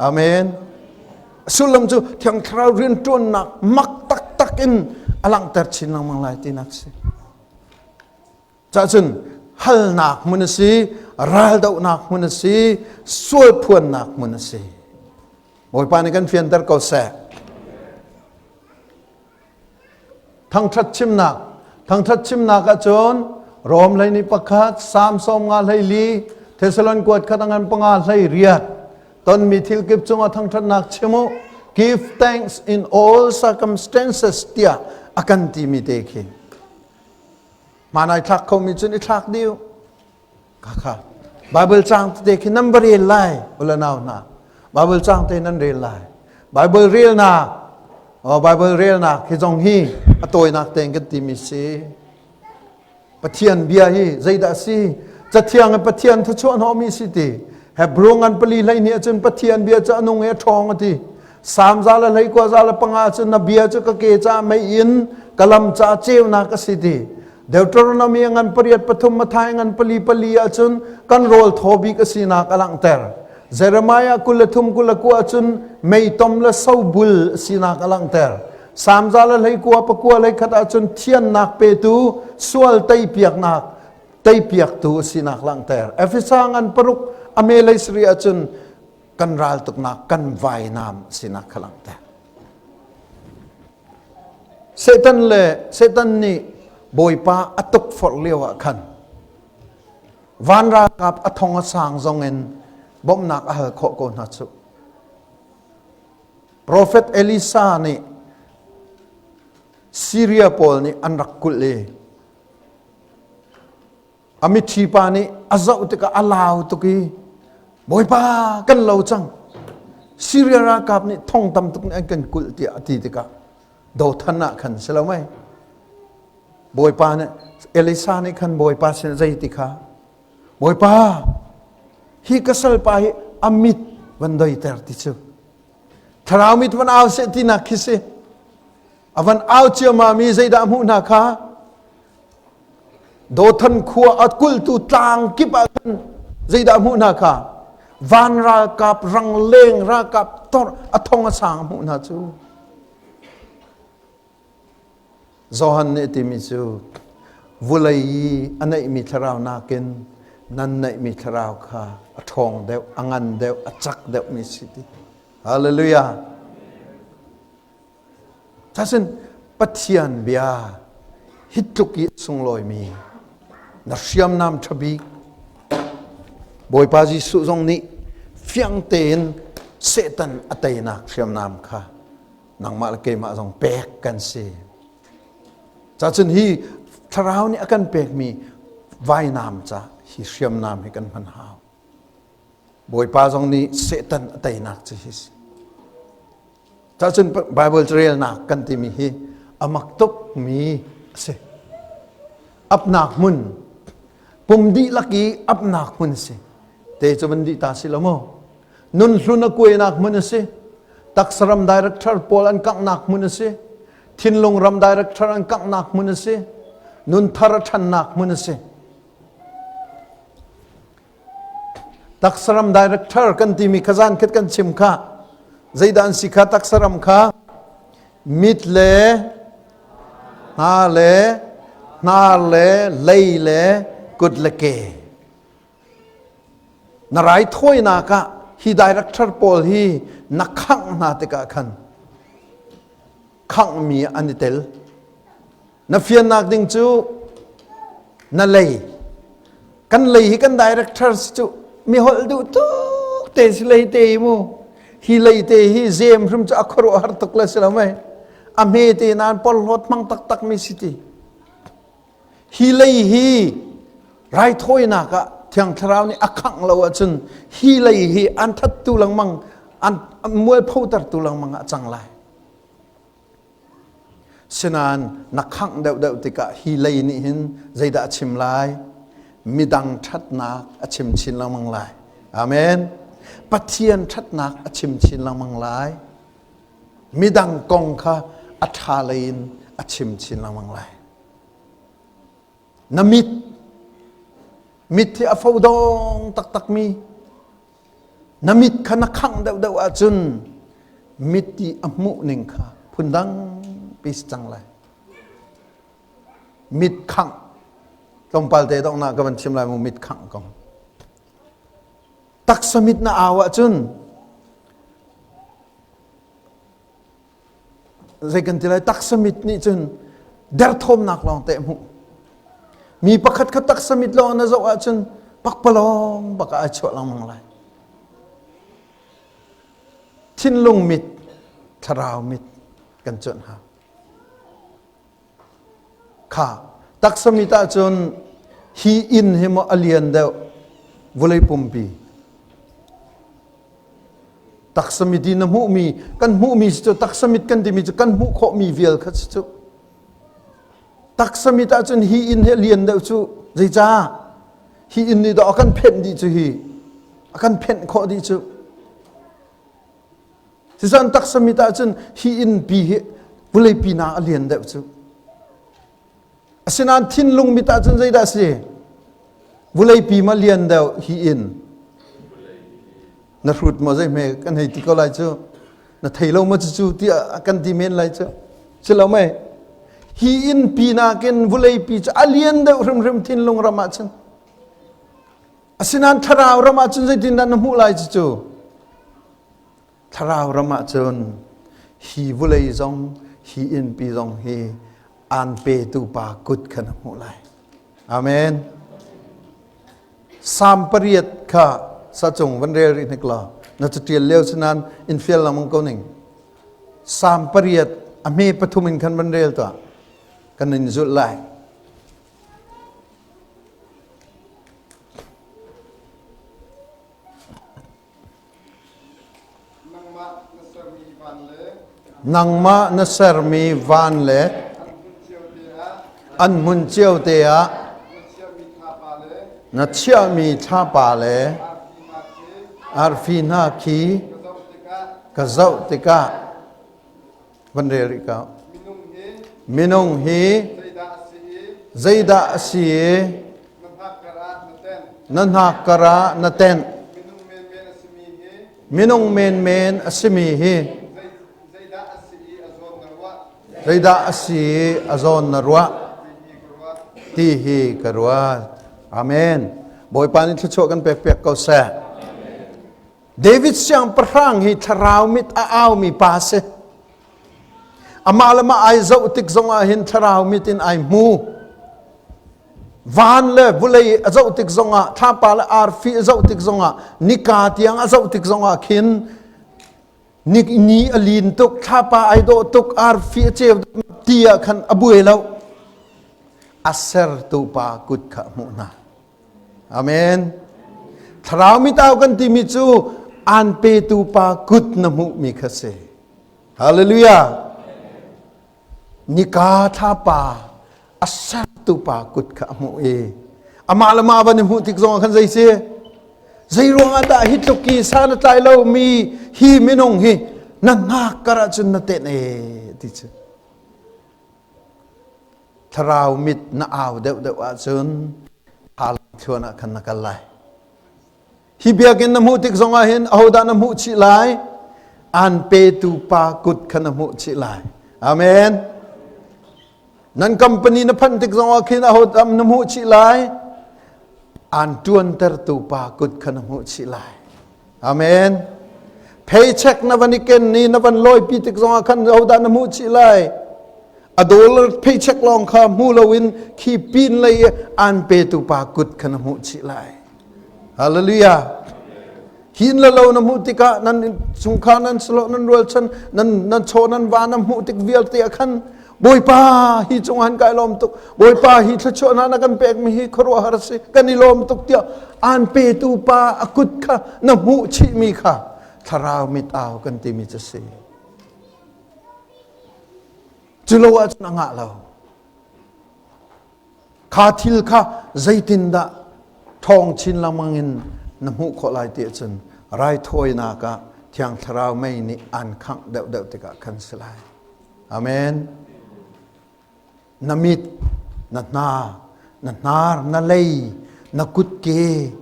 Amen. Sullam cu Thiang Thlarau rianṭuannak mak taktak in a langhter chin lengmang lai tinak si. Cahcun halnak hmun a si, raldohnak hmun a si, sualphuannak hmun a si. Bawipa nih kan fianter ko seh. Thangṭhat chimnak. Thangṭhat chimnak ahcun Rom hlei ni pakhat, Salm sawm nga hlei li, Thessalon kuat khat angan panga hlei riat. Tonmi thil kip cungah thangṭhatnak chim u. Give thanks in all circumstances tiah a kan timi te khi. Hmaan ai thlak khomi cun i thlak dih Khakha Bible cang tete khi nan va rel lai ula nau hna Bible cang te nan rel lai Bible relnak oh, Bible relnak hi zong hi a tawinak tein kan timi si Pathian bia hi zeidah si Cathiang i Pathian thuchuah hnawhmi si ti Hebrew ngan pali hlei ni ahcun Pathian bia cu a nung i a ṭhawng a ti Salm za le hlei kua za le panga cun na bia cu ka ke caah mei in ka lam caah ceunak a si ti. Deuteronomy ngan pariat pathum Matthai ngan pali pali ahcun kan rawl thaw bik a sinak a langhter. Jeremiah 23 21 ahcun meitom le sobul a sinak a langhter. Salm za le hlei kua pakua hlei khat ahcun thiannak petu sual teipiaknak teipiaktu a sinak langhter. Efesa ngan paruk a me lei sari ahcun kan raltuknak kan vainam sinak kha langhter. Satan le Satan nih Bawipa a tukforh lio ah khan van ralkap a thong a sang zong in bawmhnak a hal khawh ko hna cu. Profet Elisa nih Syria pawl nih an rak kulh i A mitthi pa nih a zoh tikah a lau tuk i Bawipa kan lo cang. Syria ralkap nih thong tam tuk nih an kan kulh tiah a ti tikah dothan ah khan si lo mei. Bawipa nih Elisa nih khan Bawipa sin zei ti kha Bawipa hi ka salpa hi a mit van doiter ti cu thlarau mit van au seh tinak khi si a van au ciammam i zeidah hmuh hna kha Dothan khua a kulhtu tlang kip ah khan zeidah hmuh hna kha van ralkap rangleng ralkap tor a thong a sang hmuh hna cu Johan nih a timi cu vulei i a neihmi thlarau nakin nan neihmi thlarau kha a ṭhawng deuh a ngan deuh a cak deuhmi si ti hallelujah Cutin Pathian bia hi tluk i sunglawimi na hriamnam ṭha bik Bawipa Jesuh zong nih fiang tein Satan a teinak hriamnam kha nangmah le keimah zong pek kan si. Cacun hi thlarau nih a kan pekmi vainam ca hi hriamnam hi kan hman hau. Bawipa zong nih Satan a teinak cu hi si. Cacun Bible relnak kan timi hi a mak tukmi a si. Apnak hmun, pum dihlak i apnak hmun a si. Te cu van dih ta si lo maw? Nun hlun a kuainak hmun a si. Taksa ram director pawl an kanghnak hmun a si. Thinlung ram director an kanghnak hmun a si. Nun thar a ṭhannak hmun a si. Taksaram director kan timi kha zan khat kan chim kha zeidah an si kha taksaram kha mit le hna le hnar le lei le kut le ke. Na raithawinak ah hi director pawl hi na khangh hna tikah khan khanghmi an i tel. Na fiannak ding cu na lei. Kan lei hi kan director cu mi holh duh tuk te si lei te hi mu. Hi lei te hi zem hrim cu a khuaruahhar tuk le si lo mei. A hme te nain porhlawt hmang taktak mi si ti. Hi lei hi raithawinak ah Thiang Thlarau nih a khangh lo ahcun hi lei hi an thattu lengmang an mualphotertu lengmang ah cang lai. Sinain na khangh deuhdeuh tikah hi lei nih hin zeidah a chim lai? Midang ṭhatnak a chim chin lengmang lai. Amen. Pathian ṭhatnak a chim chin lengmang lai. Midang kong kha a ṭha lei in a chim chin lengmang lai. Na mit mit hi a fodawng taktakmi na mit kha na khangh deuhdeuh ahcun mit i a hmuh ning kha phundang pi si cang lai. Mit khangh tlawmpal te donghnak ka van chim lai mu mit khangh kong. Taksa mit na au ahcun zei kan ti lai taksa mit nih cun derthawmnak lawng te hmuh mi pakhat kha taksa mit lawng na zoh ahcun pakpalawng bak ah ai chuah lengmang lai thinlung mit thlarau mit kan cuanh hau Kha taksa mit ahcun hi inn hi maw a lian deuh vawlei pumpi. Taksa mit i na hmuhmi kan hmuhmi si cu taksa mit kan timi cu kan hmuh khawhmi vial kha si cu. Taksa mit ahcun hi inn hi a lian deuh cu zeicah hi inn nih dawh a kan phenh dih cu hi a kan phenh khawh dih cu. Cucaah taksa mit ahcun hi innpi hi vawleipi na a lian deuh cu. Asinain thinlung mit ahcun zeidah a si? Vawleipi ma lian deuh hi inn. Na hrut maw zei hme kan hei ti ko lai cu. Na thei lo maw cucu tiah kan ti men lai cu. Si lo mei? Hi innpi nakin vawleipi cu a lian deuh hrimhrim thinlung ram ahcun. Asinain thlarau ram ahcun zeitindah na hmuh lai cucu? Thlarau ram ahcun hi vulei zong hi innpi zong hi aan petu pa kut kha na hmuh lai. Amen. Salm pariat kha sacung van rel rih hnik law na catial lio sinan in fial lengmang ko ning. Salm pariat a hme pathum in khan van rel tuah. Kan in zulh lai. Nangmah na sermi van le an hmun cio te ah na chiahmi thlapa le arfi hna khi ka zoh tikah Van rel rih ko. Minung hi zeidah a si i na hnak kar ah na tenh. Minung menmen a simi hi zeidah a si i a zawn na ruah ti hi ka ruat. Amen. Bawipa nih thluachuah kan pek piak ko seh. David siangpahrang hi thlarau mit a aumi pa a si. Amah le mah ai zoh tik zongah hin thlarau mit in ai hmu. Van le vulei a zoh tik zongah, thlapa le arfi a zoh tik zongah, nika tiang a zoh tik zongah khin ni, ni a lin tuk, thlapa ai dawh tuk, arfi a ceu ti ah khan a buai lo. A sertu pa kut kha a hmuh hna. Amen. Thlarau mitau kan timi cu aan petu pa kut na hmuhmi kha si. Hallelujah. Nika thlapa a sertu pa kut kha a hmuh i amah le mah van i hmuh tik zongah khan zei si? Zei ruangah dah hi tluk i san a tlai lomi hi minung hi na hnak kar ahcun na tenh e ti cu. Thlarau mit na au deuhdeuh ahcun thluan ah khan na kal lai. Hi biakinn na hmuh tik zongah hin ahodah na hmuh chih lai? Aan petu pa kut kha na hmuh chih lai. Amen. Nan company na phanh tik zongah khin ahodah na hmuh chih lai? Aan ṭuantertu pa kut kha na hmuh chih lai. Amen. Paycheck na van i ken ni na van lawipi tik zongah khan hodah na hmuh chih lai? A dollar paycheck lawng kha hmu loin khi pin lei i aan petu pa kut kha na hmuh chih lai. Hallelujah. Hin le lo na hmuh tikah nan chungkhar nan salo nan rualchan nan nan chaw nan va na hmuh tik vialte ah khan Bawipa hi cung han kai lawm tuk Bawipa hi thluachuah na na kan pek mi hi khuaruahhar si kan i lawm tuk tiah aan petu pa a kut kha na hmuh chih mi kha thlarau mit au kan ti mi cu si cu lo ahcun a ngah lo Kha thil kha zeitindah ṭhawng chin lengmang in na hmuh khawh lai ti ahcun raithawinak ah Thiang Thlarau mei nih aan khangh deuhdeuh tikah khan si lai. Amen. Na mit, na hna, na hnar, na lei, na kutke,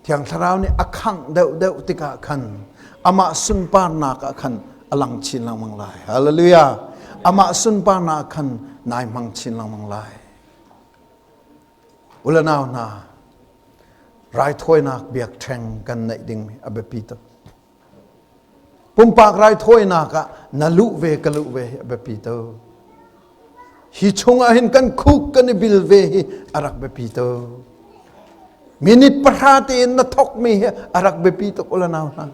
Thiang Thlarau nih a khangh deuhdeuh tikah khan amah sunparnak ah khan a lang chin lengmang lai. Hallelujah. Amah sunparnak ah khan nai hmang chin lengmang lai. Ulanau hna, raithawinak biakṭheng kan neih ding a biapi tuk. Pumpak raithawinak ah na luh ve ka luh ve hi a biapi tuk. Hi chungah hin kan khuk kan i bil ve hi a rak biapi tuk. Minute pahra tein na thokmi hi a rak biapi tuk ulanau hna.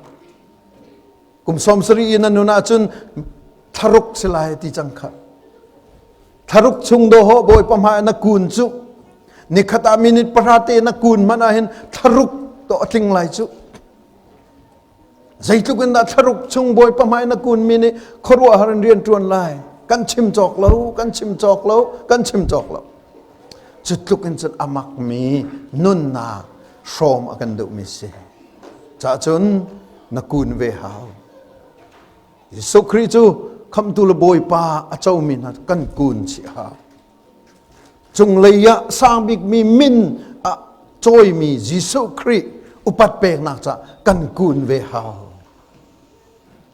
Kum 70 in na nun ahcun thlaruk si lai ti cang kha. Thlaruk chung do ho bawipa hmai na kun cu nikhat ah minute pahra te na kun hmanh ah hin thlaruk to a tling lai cu. Zeitluk in dah thlaruk chung bawipa hmai na kun mi nih khuaruahhar in rian ṭuan lai. Kan chim cawk lo, kan chim cawk lo, kan chim cawk lo. Cu tluk in cun a makmi nunnak hrawm a kan duhmi si. Cah cun na kun ve hau. Jesuh Khrih cu khamhtu le Bawipa a comi hna kan kun chih hau. Cunglei ah sang bikmi min a cawimi Jesuh Khrih upat peknak caah kan kun ve hau.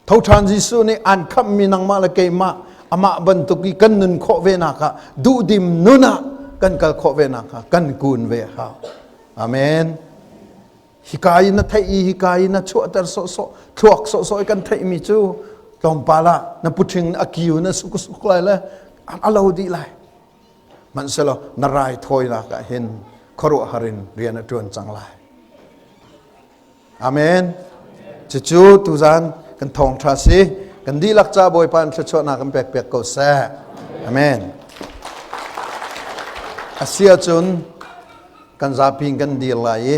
Tho ṭhan Jesuh nih aan khamhmi nangmah le keimah amah bantuk i kan nun khawh ve nak ah duhdim nun ah kan kal khawh ve nak ah kan kun ve hau. Amen. Hika i na theih i hika i na chuahter sawhsawh thluak sawhsawh i kan theihmi cu tlawmpal ah na puṭhing a kiu na suk suk lai le a lo dih lai. Hmanhsehlaw na raithawinak ah hin khuaruahhar in rian a ṭuan cang lai. Amen. Cucu tuzan kan thawngṭha si. Kan dihlak ca Bawipa in thluachuahnak kan pek piak ko seh. Amen. A si ahcun kan zapi in kan dir lai i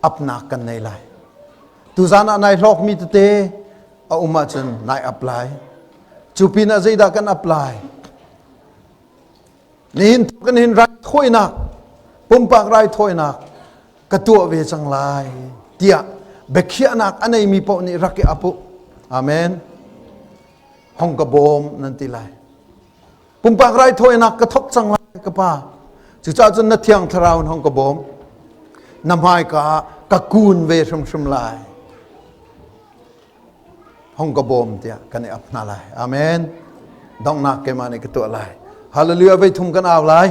apnak kan nei lai. Tuzan ah nai hlawkmi tete a um ahcun nai ap lai. Cu pinah zeidah kan ap lai? Nihin kan hin raithawinak, pumpak raithawinak ka tuah ve cang lai tiah biakhiahnak a neimi paoh nih rak i ap u. Amen. Hong ka bawm nan ti lai. Pumpak raithawinak ka thok cang lai ka pa. Cucaah cun na thiang thlarau in hong ka bawm. Na hmaika ah ka kun ve hrimhrim lai. Hong ka bawm tiah kan i ap hna lai. Amen. Donghnak keimah nih ka tuah lai. Hallelujah vei thum kan au lai.